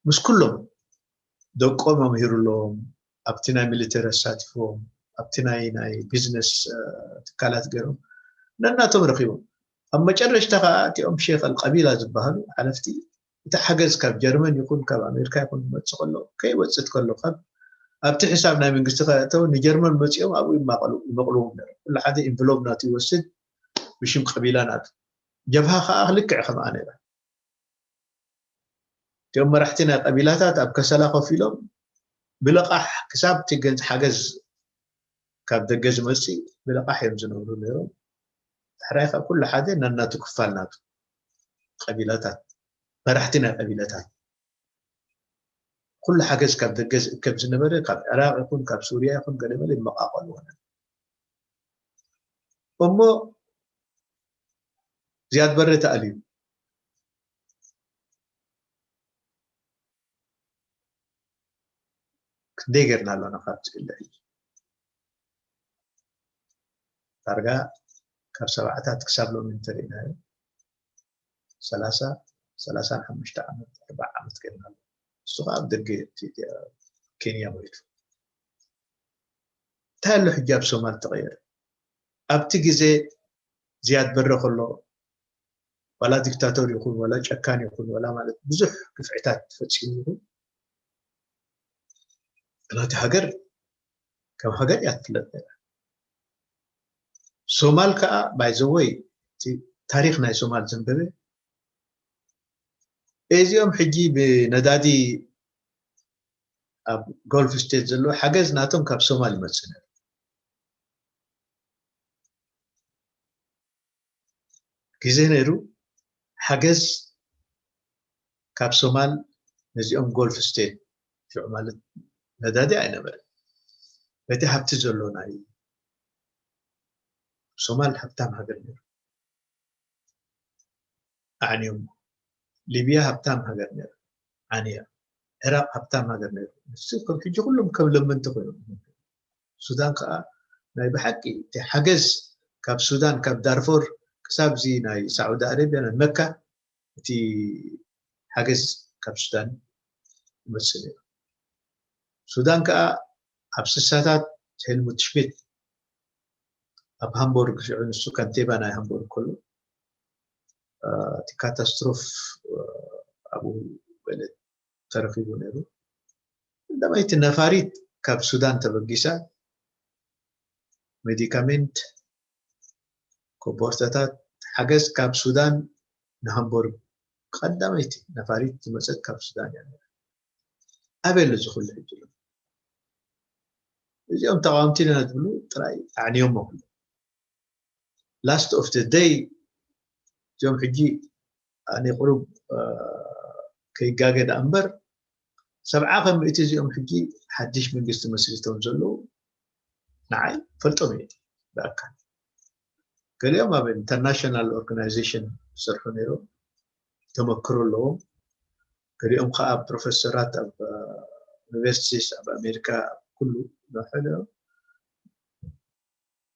ምስ ኩሎም ደቆም ኣምሂሩሎም ኣብቲ ናይ ሚሊተሪ ኣሳትፎም ኣብቲ ናይ ናይ ቢዝነስ ትካላት ገይሮም ነናቶም ረኪቦም ኣብ መጨረሽታ ከዓ እቲኦም ሼክ ኣልቀቢላ ዝበሃሉ ሓለፍቲ እቲ ሓገዝ ካብ ጀርመን ይኹን ካብ ኣሜሪካ ይኹን ዝመፅእ ከሎ ከይወፅእ ከሎ ካብ ኣብቲ ሕሳብ ናይ መንግስቲ ከእተው ንጀርመን መፂኦም ኣብኡ ይማቐሉ ይመቕልዎም ነይሮም። ኩሉ ሓደ ኢንቨሎፕ ናቱ ይወስድ ብሽም ቀቢላ ናቱ። ጀብሃ ከዓ ልክዕ ከምኣ ነይራ። እቲኦም መራሕቲ ናይ ቀቢላታት ኣብ ከሰላ ኮፍ ኢሎም ብልቓሕ ክሳብ እቲ ገንዝ ሓገዝ ካብ ደገ ዝመፅእ ብልቓሕ እዮም ዝነብሩ ነይሮም። ዳሕራይ ካብ ኩሉ ሓደ ናናቱ ክፋል ናቱ ቀቢላታት መራሕቲ ናይ ቀቢላታት ኩሉ ሓገዝ ካብ ደገ ዝእከብ ዝነበረ ካብ ዕራቅ ይኹን ካብ ሱርያ ይኹን ገለመለ ይመቃቀሉ ሆነ እሞ ዝያድ በረ ተኣልዩ ክንደይ ገርና ኣሎና ካብ ትግልዕ ዳርጋ ካብ ሰብዓታት ክሳብ ሎሚ እንተርኢናዮ ሰላሳ ሰላሳን ሓሙሽተ ዓመት ኣርባዓ ዓመት ገርና ኣሎ። እሱ ከዓ ኣብ ደገ ኬንያ ሞይቱ። እንታይ ኣሎ ሕጂ ኣብ ሶማል ተቐየረ? ኣብቲ ግዜ ዝያድ በረ ከሎ ዋላ ዲክታቶር ይኹን ዋላ ጨካን ይኹን ዋላ ማለት ብዙሕ ግፍዕታት ፈፂሙ ይኹን ናቲ ሃገር ከም ሃገር እያ ትፍለጥ ነራ። ሶማል ከዓ ባይዘወይ ታሪክ ናይ ሶማል ዘንበበ እዚኦም ሕጂ ብነዳዲ ኣብ ጎልፍ ስቴት ዘሎ ሓገዝ ናቶም ካብ ሶማል ይመፅእ ነይሩ። ግዜ ነይሩ ሓገዝ ካብ ሶማል ነዚኦም ጎልፍ ስቴት ሽዑ ማለት ነዳዲ ኣይነበረ በቲ ሃብቲ ዘሎ ናይ ሶማል ሃብታም ሃገር ነይሩ ኣዕንዮም ሊብያ ሃብታም ሃገር ነይሩ ዓንያ ዕራቕ ሃብታም ሃገር ነይሩ ንሱ ከም ሕጂ ኩሎም ከም ለመንቲ ኮይኖም ሱዳን ከዓ ናይ ብሓቂ እቲ ሓገዝ ካብ ሱዳን ካብ ዳርፎር ክሳብ እዚ ናይ ሳዑዲ ኣረቢያ ናይ መካ እቲ ሓገዝ ካብ ሱዳን ይመፅእ ነይሩ ሱዳን ከዓ ኣብ ስሳታት ሄልሙት ሽሚት ኣብ ሃምቦርግ ሽዑ ንሱ ከንቴባ ናይ ሃምቦርግ ከሎ እቲ ካታስትሮፍ ኣብኡ ገለ ተረኺቡ ነይሩ ቀዳማይቲ ነፋሪት ካብ ሱዳን ተበጊሳ ሜዲካሜንት ኮቦርተታት ሓገዝ ካብ ሱዳን ንሃምቦርግ ቀዳመይቲ ነፋሪት ዝመፀት ካብ ሱዳን እያ ኣበይ ኣሎ እዚ ኩሉ ሕጂ እዚኦም ተቃወምቲ ኢና ዝብሉ ጥራይ ኣዕንዮሞ last of the day እዚኦም ሕጂ ኣነ ቁሩብ ከይጋገ ደኣ እምበር ሰብዓ ከም ምእቲ እዚኦም ሕጂ ሓድሽ መንግስቲ መስሪቶም ዘለዉ ንዓይ ፈልጦም እየ ብኣካል ገሊኦም ኣብ international organization ዝሰርሑ ነይሮም ተመክሮ ኣለዎም ገሊኦም ከዓ ፕሮፌሰራት ኣብ ዩኒቨርሲቲስ ኣብ ኣሜሪካ ኩሉ ንሕልኦም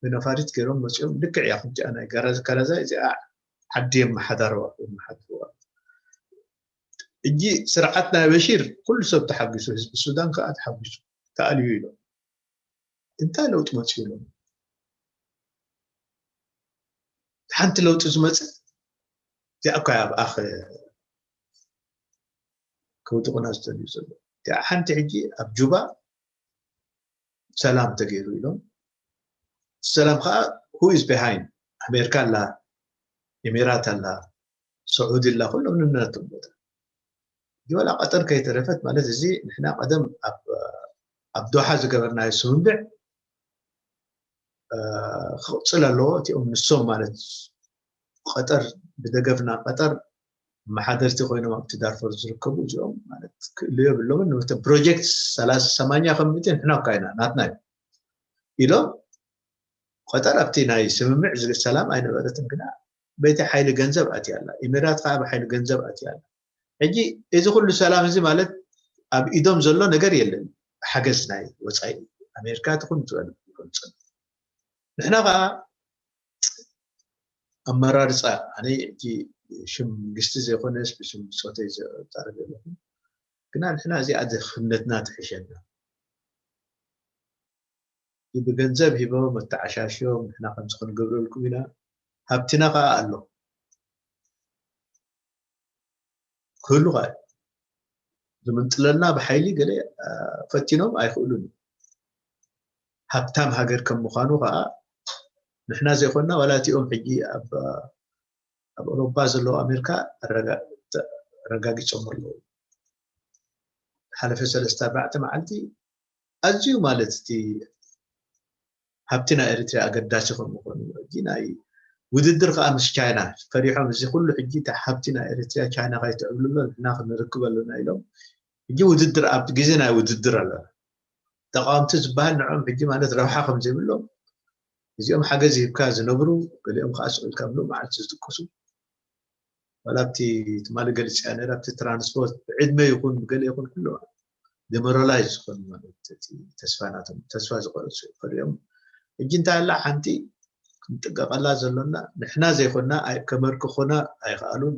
ብነፋሪት ገይሮም መፂኦም ልክዕ እያ ከምቲኣ ናይ ጋራዝ ካራዛ እዚኣ ዓዲ የመሓዳርዋ የመሓድርዋ እጂ ስርዓት ናይ በሺር ኩሉ ሰብ ተሓጒሱ ህዝቢ ሱዳን ከዓ ተሓጒሱ ተኣልዩ ኢሎም እንታይ ለውጢ መፅኡ ኢሎም ሓንቲ ለውጢ ዝመፅእ እዚኣ እኳ ኣብኣ ከውድቑና ዝደልዩ ዘሎ እዚኣ ሓንቲ ሕጂ ኣብ ጁባ ሰላም ተገይሩ ኢሎም ሰላም ከዓ who is behind ኣሜሪካ ኣላ ኤሚራት ኣላ ስዑዲ ኣላ ኩሎም ንነቶም ቦታ ጅበላ ቀጠር ከይተረፈት ማለት እዚ ንሕና ቀደም ኣብ ዶሓ ዝገበርናዮ ስምምዕ ክቕፅል ኣለዎ እቲኦም ንሶም ማለት ቀጠር ብደገፍና ቀጠር መሓደርቲ ኮይኖም ኣብቲ ዳርፎር ዝርከቡ እዚኦም ማለት ክእልዮ የብሎምን ፕሮጀክት ሰማንያ ከም ምእቲ ንሕና እኳ ኢና ናትና እዩ ኢሎም ቀጠር ኣብቲ ናይ ስምምዕ ዝብል ሰላም ኣይነበረትን ግና በቲ ሓይሊ ገንዘብ ኣትያ ኣላ ኢሚራት ከዓ ብሓይሊ ገንዘብ ኣትያ ኣላ ሕጂ እዚ ኩሉ ሰላም እዚ ማለት ኣብ ኢዶም ዘሎ ነገር የለን ሓገዝ ናይ ወፃኢ ኣሜሪካ ትኹን ዝበለ ይፈልፀሉ ንሕና ከዓ ኣመራርፃ ኣነ ሕጂ ሽም መንግስቲ ዘይኮነስ ብሽም ብፆተይ ዘጣረፍ ዘለኹ ግና ንሕና እዚኣ ድኽነትና ትሕሸና ብገንዘብ ሂቦም ኣተዓሻሽዮም ንሕና ከምዚ ክንገብረልኩም ኢና ሃብትና ከዓ ኣሎ ክህሉ ከዓ ዝምንጥለልና ብሓይሊ ገለ ፈቲኖም ኣይክእሉን ሃብታም ሃገር ከም ምዃኑ ከዓ ንሕና ዘይኮንና ዋላ እቲኦም ሕጂ ኣብ ኣብ ኤውሮፓ ዘለዉ ኣሜሪካ ኣረጋጊፆም ኣለዉ ሓለፈ ሰለስተ ኣርባዕተ መዓልቲ ኣዝዩ ማለት እቲ ሃብቲ ናይ ኤርትራ ኣገዳሲ ከም ምኾኑ ሕጂ ናይ ውድድር ከዓ ምስ ቻይና ፈሪሖም እዚ ኩሉ ሕጂ እቲ ሃብቲ ናይ ኤርትራ ቻይና ከይትዕብልሎ ንሕና ክንርክብ ኣለና ኢሎም ሕጂ ውድድር ኣብ ግዜ ናይ ውድድር ኣለና ተቃወምቲ ዝበሃል ንዕኦም ሕጂ ማለት ረብሓ ከም ዘይብሎም እዚኦም ሓገዝ ሂብካ ዝነብሩ ገሊኦም ከዓ ስቕ ኢልካ ምሉእ መዓልቲ ዝጥቀሱ ዋላ ኣብቲ ትማሊ ገሊፅያ ነይራ ኣብቲ ትራንስፖርት ብዕድመ ይኹን ብገለ ይኹን ኩሉ ዲሞራላይዝ ዝኾኑ ማለት እቲ ተስፋ ናቶም ተስፋ ዝቆረፁ ፈሪኦም ሕጂ እንታይ ኣላ ሓንቲ ክንጥንቀቐላ ዘሎና ንሕና ዘይኮና ከመርክኹና ኣይኽኣሉን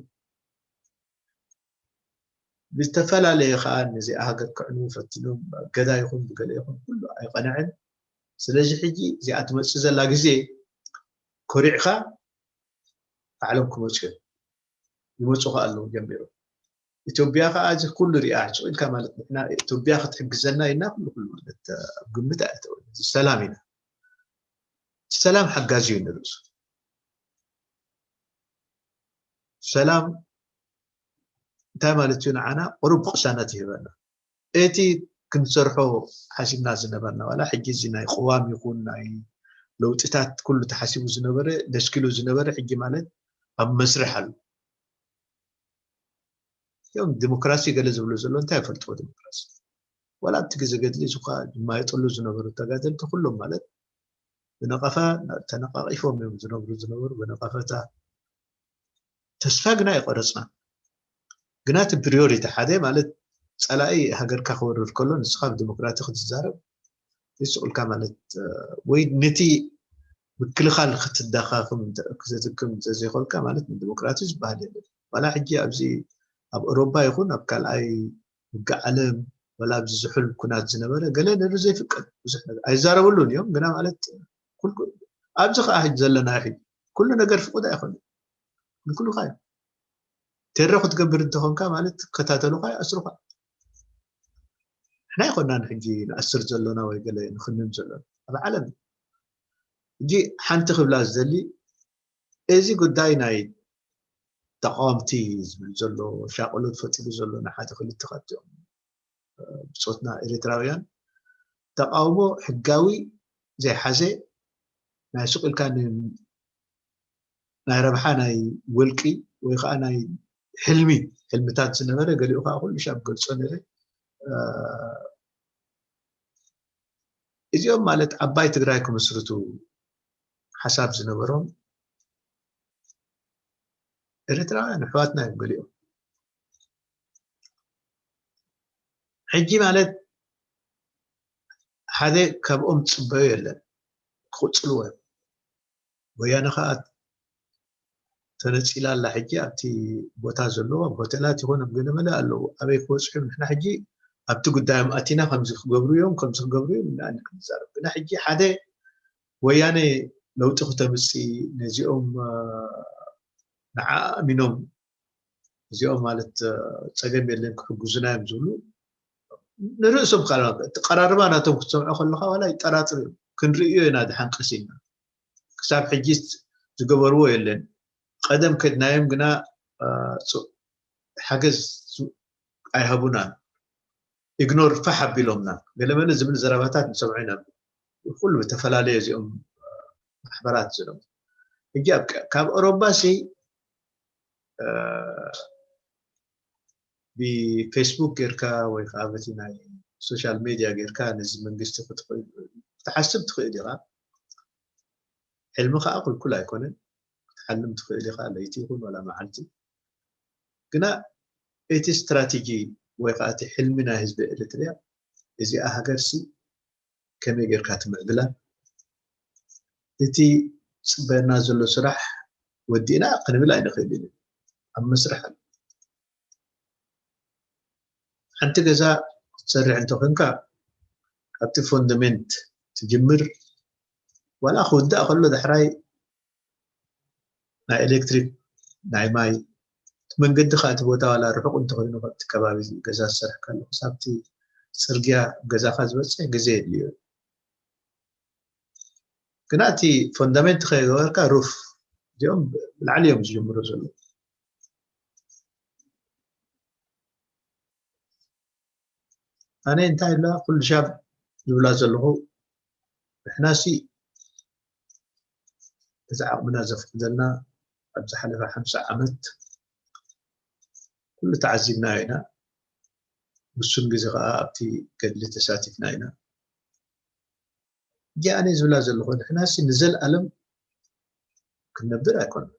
ብዝተፈላለየ ከዓ ነዚኣ ሃገር ክዕንዉ ፈቲኖም ገዳ ይኹን ብገለ ይኹን ኩሉ ኣይቐንዐን ስለዚ ሕጂ እዚኣ ትመፅእ ዘላ ግዜ ኮሪዕካ ባዕሎም ክመፁ እዮም ይመፁ ከዓ ኣለዉ ጀሚሮም ኢትዮጵያ ከዓ እዚ ኩሉ ሪኣ ስቕ ኢልካ ማለት ንሕና ኢትዮጵያ ክትሕግዘና ኢልና ኩሉ ኩሉ ማለት ኣብ ግምት ኣየተወን እዚ ሰላም ኢና ሰላም ሓጋዚ እዩ ንርእሱ። ሰላም እንታይ ማለት እዩ? ንዓና ቁሩብ ቅሳነት ይህበና። እቲ ክንሰርሖ ሓሲብና ዝነበርና፣ ዋላ ሕጂ እዚ ናይ ቅዋም ይኹን ናይ ለውጥታት ኩሉ ተሓሲቡ ዝነበረ፣ ደስኪሉ ዝነበረ፣ ሕጂ ማለት ኣብ መስርሕ ኣሎ። እዮም ዲሞክራሲ ገለ ዝብሉ ዘሎ እንታይ ይፈልጥዎ ዲሞክራሲ? ዋላ ኣብቲ ግዜ ገድሊ እዚ እኳ ዝማየጠሉ ዝነበሩ ተጋደልቲ ኩሎም ማለት ብነቐፋ ተነቃቂፎም እዮም ዝነብሩ ዝነበሩ፣ ብነቐፈታ። ተስፋ ግና ኣይቆረፅና። ግና እቲ ፕሪዮሪቲ ሓደ ማለት ፀላኢ ሃገርካ ክወርር ከሎ ንስኻ ብዲሞክራሲ ክትዛረብ ይስቁልካ ማለት ወይ ነቲ ምክልኻል ክትዳኻኽም ክትዝክም ዘዘይኮልካ ማለት ንዲሞክራሲ ዝበሃል የለን። ዋላ ሕጂ ኣብዚ ኣብ ኤሮፓ ይኹን ኣብ ካልኣይ ውግእ ዓለም ዋላ ኣብዚ ዝሑል ኩናት ዝነበረ ገለ ነዚ ዘይፍቀድ ብዙሕ ነገር ኣይዛረብሉን እዮም። ግና ማለት ኩልኩ ኣብዚ ከዓ ሕጂ ዘለና ሕጂ ኩሉ ነገር ፍቁድ ኣይኮነ። ንኩሉካ እዩ። ቴሮ ክትገብር እንተኾንካ ማለት ክከታተሉካ ይኣስሩካ። ንሕና ኣይኮናን ሕጂ ንኣስር ዘሎና ወይ ገለ ንክንን ዘሎና ኣብ ዓለም። ሕጂ ሓንቲ ክብላ ዝደሊ እዚ ጉዳይ ናይ ተቃወምቲ ዝብል ዘሎ ሻቅሎት ፈጢሩ ዘሎ ንሓደ ክልተ ካብዚኦም ብፆትና ኤርትራውያን ተቃውሞ ሕጋዊ ዘይሓዘ ናይ ሱቅ ኢልካ ን- ናይ ረብሓ ናይ ውልቂ ወይ ከዓ ናይ ሕልሚ ሕልምታት ዝነበረ ገሊኡ ከዓ ኩሉ ሻብ ገልፆ ነረ። እዚኦም ማለት ዓባይ ትግራይ ክምስርቱ ሓሳብ ዝነበሮም ኤርትራውያን ኣሕዋትና እዮም ገሊኦም። ሕጂ ማለት ሓደ ካብኦም ዝፅበዮ የለን፣ ክቕፅልዎ እዮም። ወያነ ከዓ ተነፂላ ኣላ። ሕጂ ኣብቲ ቦታ ዘለዎም ሆቴላት ይኹን ኣብ ገለመለ ኣለዉ። ኣበይ ክበፅሑ እዮም? ንሕና ሕጂ ኣብቲ ጉዳዮም ኣቲና ከምዚ ክገብሩ እዮም፣ ከምዚ ክገብሩ እዮም እና ክንዛረብ። ግና ሕጂ ሓደ ወያነ ለውጢ ክተምፅእ ነዚኦም ንዓ ኣሚኖም እዚኦም ማለት ፀገም የለን ክሕግዙና እዮም ዝብሉ ንርእሶም ካልኦት እቲ ቀራርባ ናቶም ክትሰምዖ ከለካ ዋላ ይጠራጥር እዮም። ክንርእዮ ኢና ድሓን ቀስ ኢልና። ክሳብ ሕጂ ዝገበርዎ የለን። ቀደም ከድናዮም ግና ሓገዝ ኣይሃቡናን። ኢግኖር ፋሕ ኣቢሎምና ገለመለ ዝብል ዘረባታት ንሰምዖ ኢና። ኩሉ ብተፈላለየ እዚኦም ማሕበራት ዝሎም ሕጂ ካብ ኤሮባ ሲ ብፌስቡክ ጌርካ ወይ ከዓ በቲ ናይ ሶሻል ሜድያ ጌርካ ነዚ መንግስቲ ክትሓስብ ትኽእል ኢኻ። ሕልሚ ከዓ ክልኩል ኣይኮነን። ክትሓልም ትኽእል ኢኻ ለይቲ ይኹን ዋላ መዓልቲ። ግና እቲ ስትራቴጂ ወይ ከዓ እቲ ሕልሚ ናይ ህዝቢ ኤርትርያ እዚኣ ሃገር ሲ ከመይ ጌርካ ትምዕብላ? እቲ ፅበየና ዘሎ ስራሕ ወዲእና ክንብል ኣይንኽእል ኢና። ኣብ መስርሕ ኣሎ። ሓንቲ ገዛ ክትሰርሕ እንተኮንካ ካብቲ ፎንደሜንት ትጅምር። ዋላ ክውዳእ ከሎ ዳሕራይ ናይ ኤሌክትሪክ ናይ ማይ እቲ መንገዲ ከዓ እቲ ቦታ ዋላ ርሑቕ እንተኮይኑ ካብቲ ከባቢ ገዛ ዝሰርሕ ከሎ ክሳብቲ ፅርግያ ገዛካ ዝበፅሕ ግዜ የድልዮ። ግና እቲ ፎንዳሜንት ከይገበርካ ሩፍ እዚኦም ብላዕሊ እዮም ዝጅምሩ ዘለዉ። ኣነ እንታይ ኢላ ኩሉ ሻብ ዝብላ ዘለኹ ንሕናሲ እዚ ዓቕምና ዘፍቅደልና ኣብ ዝሓለፈ ሓምሳ ዓመት ኩሉ ተዓዚብናዮ ኢና። ውሱን ግዜ ከዓ ኣብቲ ገድሊ ተሳቲፍና ኢና። ሕጂ ኣነ ዝብላ ዘለኹ ንሕናሲ ንዘለኣለም ክንነብር ኣይኮነን።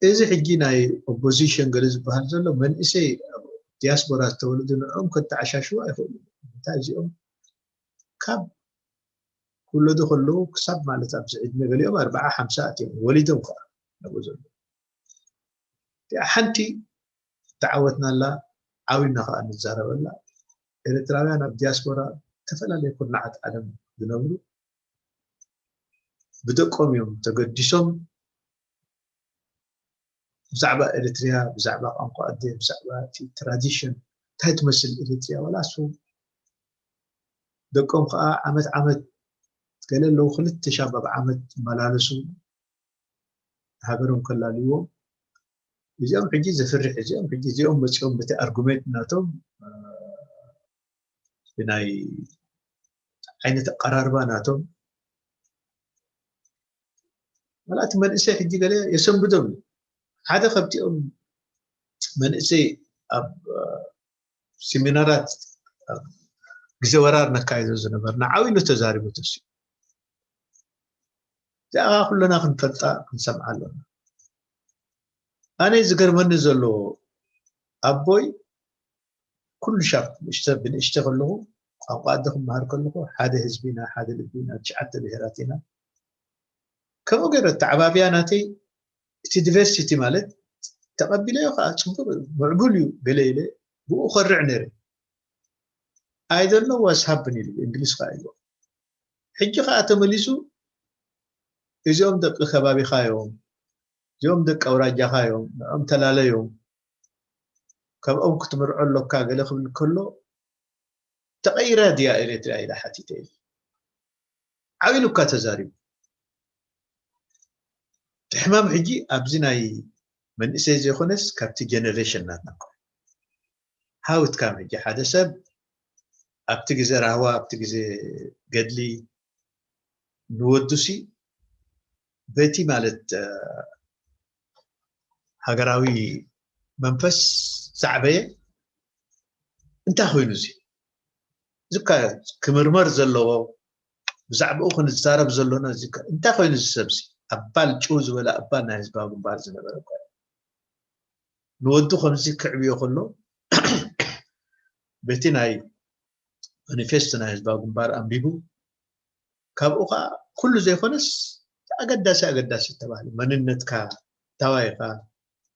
እዚ ሕጂ ናይ ኦፖዚሽን ገለ ዝበሃል ዘሎ መንእሰይ ኣብ ዲያስፖራ ዝተወለዱ ንዕኦም ከተዓሻሽዉ ኣይኽእሉ። እንታይ እዚኦም ካብ ክውለዱ ከለዉ ክሳብ ማለት ኣብዚ ዕድመ ገሊኦም ኣርባዓ ሓምሳ ኣትዮም ወሊዶም ከዓ ነብኡ ዘለዉ እቲኣ ሓንቲ ተዓወትናላ ዓዊና ከዓ ንዛረበላ። ኤርትራውያን ኣብ ዲያስፖራ ዝተፈላለዩ ኩርናዓት ዓለም ዝነብሩ ብደቆም እዮም ተገዲሶም ብዛዕባ ኤርትርያ ብዛዕባ ቋንቋ ኣደ ብዛዕባ እቲ ትራዲሽን እንታይ ትመስል ኤርትርያ ዋላ እሱ ደቆም ከዓ ዓመት ዓመት ገለ ኣለዉ ክልተ ሻብ ኣብ ዓመት ዝመላለሱ፣ ሃገሮም ከላልይዎም። እዚኦም ሕጂ ዘፍርሕ፣ እዚኦም ሕጂ እዚኦም መጺኦም በቲ ኣርጉሜንት ናቶም ብናይ ዓይነት ኣቀራርባ ናቶም፣ ዋላ እቲ መንእሰይ ሕጂ ገለ የሰንብዶም እዩ። ሓደ ካብቲኦም መንእሰይ ኣብ ሲሚናራት፣ ኣብ ግዜ ወራር ነካይዶ ዝነበርና ዓው ኢሉ ተዛሪቡ ተሲ እዚኣ ኩልና ክንፈልጣ ክንሰምዓ ኣለና። ኣነ ዝገርመኒ ዘሎ ኣቦይ ኩሉ ሻብ ንእሽተ ብንእሽተ ከለኹ ቋንቋ ኣደ ክመሃር ከለኹ ሓደ ህዝቢ ኢና፣ ሓደ ልቢ ኢና፣ ትሽዓተ ብሄራት ኢና። ከምኡ ገይረ ኣተዓባብያ ናተይ እቲ ዲቨርሲቲ ማለት ተቐቢለዮ ከዓ ፅቡቅ እዩ፣ ምዕቡል እዩ ገለ ኢለ ብኡ ከርዕ ነይረ። I don't know what's happened ኢሉ እንግሊዝ ከዓ ኢሉ። ሕጂ ከዓ ተመሊሱ እዚኦም ደቂ ከባቢኻ እዮም፣ እዚኦም ደቂ ኣውራጃኻ እዮም፣ ንዕኦም ተላለዮም፣ ካብኦም ክትምርዖ ኣሎካ ገለ ክብል ከሎ ተቐይራ ድያ ኤርትራ ኢላ ሓቲተ ኢሉ ዓው ኢሉ እኳ ተዛሪቡ። እቲ ሕማም ሕጂ ኣብዚ ናይ መንእሰይ ዘይኮነስ ካብቲ ጀነሬሽን ናትና እኮ። How it come ሕጂ ሓደ ሰብ ኣብቲ ግዜ ራህዋ ኣብቲ ግዜ ገድሊ ንወዱሲ በቲ ማለት ሃገራዊ መንፈስ ዛዕበየ እንታይ ኮይኑ እዚ ዝካ ክምርመር ዘለዎ ብዛዕባኡ ክንዛረብ ዘሎና እዚ እንታይ ኮይኑ እዚ ሰብዚ ኣባል ጭው ዝበለ ኣባል ናይ ህዝባዊ ግንባር ዝነበረ እኳ ንወዱ ከምዚ ክዕብዮ ከሎ በቲ ናይ ማኒፌስቶ ናይ ህዝባዊ ግንባር ኣንቢቡ ካብኡ ከዓ ኩሉ ዘይኮነስ ኣገዳሲ ኣገዳሲ ተባህለ መንነትካ ታዋይካ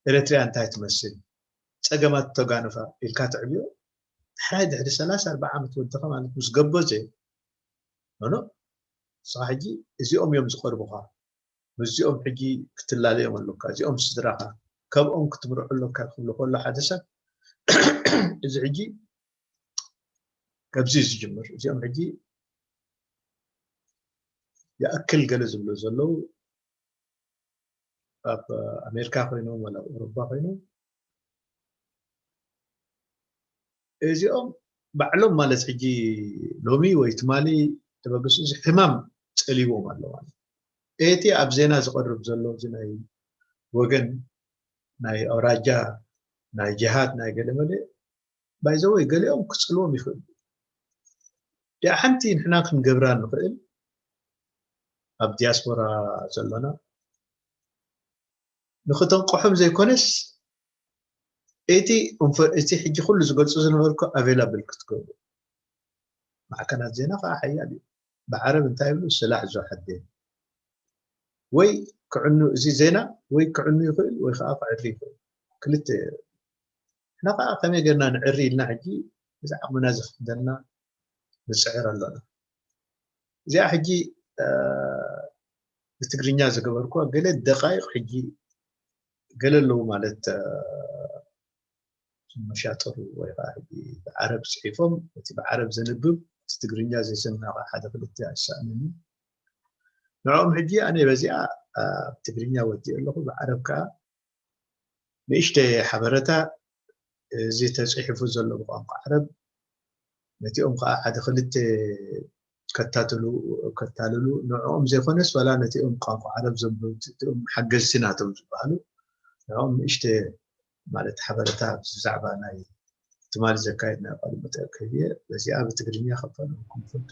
ኤረትርያ እንታይ ትመስል ጸገማት ተጋንፋ ኢልካ ትዕብዮ ድሕራይ ድሕሪ ሰላሳ ኣርባዓ ዓመት ወድኻ ማለት ምስ ገበዘ ኖኖ ንስኻ ሕጂ እዚኦም እዮም ዝቐርቡኻ ምስዚኦም ሕጂ ክትላለዮም ኣለካ እዚኦም ስድራኻ ከምኦም ክትምርዖ ኣለካ ክብሎ ከሎ ሓደ ሰብ እዚ ሕጂ ከብዚ እዩ ዝጅምር እዚኦም ሕጂ ይኣክል ገለ ዝብሎ ዘለዉ ኣብ ኣሜሪካ ኮይኖም ወላ ኣብ ኤውሮፓ ኮይኖም እዚኦም ባዕሎም ማለት ሕጂ ሎሚ ወይ ትማሊ ተበግሱ እዚ ሕማም ፀሊዎም ኣሎ ማለት እቲ ኣብ ዜና ዝቀርብ ዘሎ እዚ ናይ ወገን ናይ ኣውራጃ ናይ ጅሃድ ናይ ገለመለ ባይዘወይ ገሊኦም ክፅልዎም ይኽእሉ ዲኣ ሓንቲ ንሕና ክንገብራ ንኽእል ኣብ ዲያስፖራ ዘሎና ንክተንቆሖም ዘይኮነስ እቲ እቲ ሕጂ ኩሉ ዝገልፁ ዝነበርኩ ኣቬላብል ክትገብሩ ማዕከናት ዜና ከዓ ሓያል እዩ ብዓረብ እንታይ ይብሉ ስላሕ ዞ ሓዴን ወይ ክዕኑ እዚ ዜና ወይ ክዕኑ ይኽእል ወይ ከዓ ክዕሪ ይኽእል ክልተ ንሕና ከዓ ከመይ ጌርና ንዕሪ ኢልና ሕጂ እዚ ዓቕምና ዝፍቅደልና ንፅዕር ኣሎና እዚኣ ሕጂ ብትግርኛ ዝገበርኩዋ ገለ ደቃይቕ ሕጂ ገለ ኣለዉ ማለት መሻጥሩ ወይ ከዓ ሕጂ ብዓረብ ፅሒፎም እቲ ብዓረብ ዘንብብ እቲ ትግርኛ ዘይሰምዕ ከዓ ሓደ ክልተ ኣይሰኣንን እዩ ንዕኦም ሕጂ ኣነ በዚኣ ኣብ ትግርኛ ወዲእ ኣለኹ ብዓረብ ከዓ ንእሽተ ሓበረታ እዚ ተፅሒፉ ዘሎ ብቋንቋ ዓረብ ነቲኦም ከዓ ሓደ ክልተ ከታትሉ ከታልሉ ንዕኦም ዘይኮነስ ዋላ ነቲኦም ቋንቋ ዓረብ ዘንብቡ እቲኦም ሓገዝቲ ናቶም ዝበሃሉ ንዕኦም ንእሽተ ማለት ሓበረታ ብዛዕባ ናይ ትማሊ ዘካየድና ቃለ መጠይቅ ከይድየ በዚኣ ብትግርኛ ከፋልኩም ክፈቱ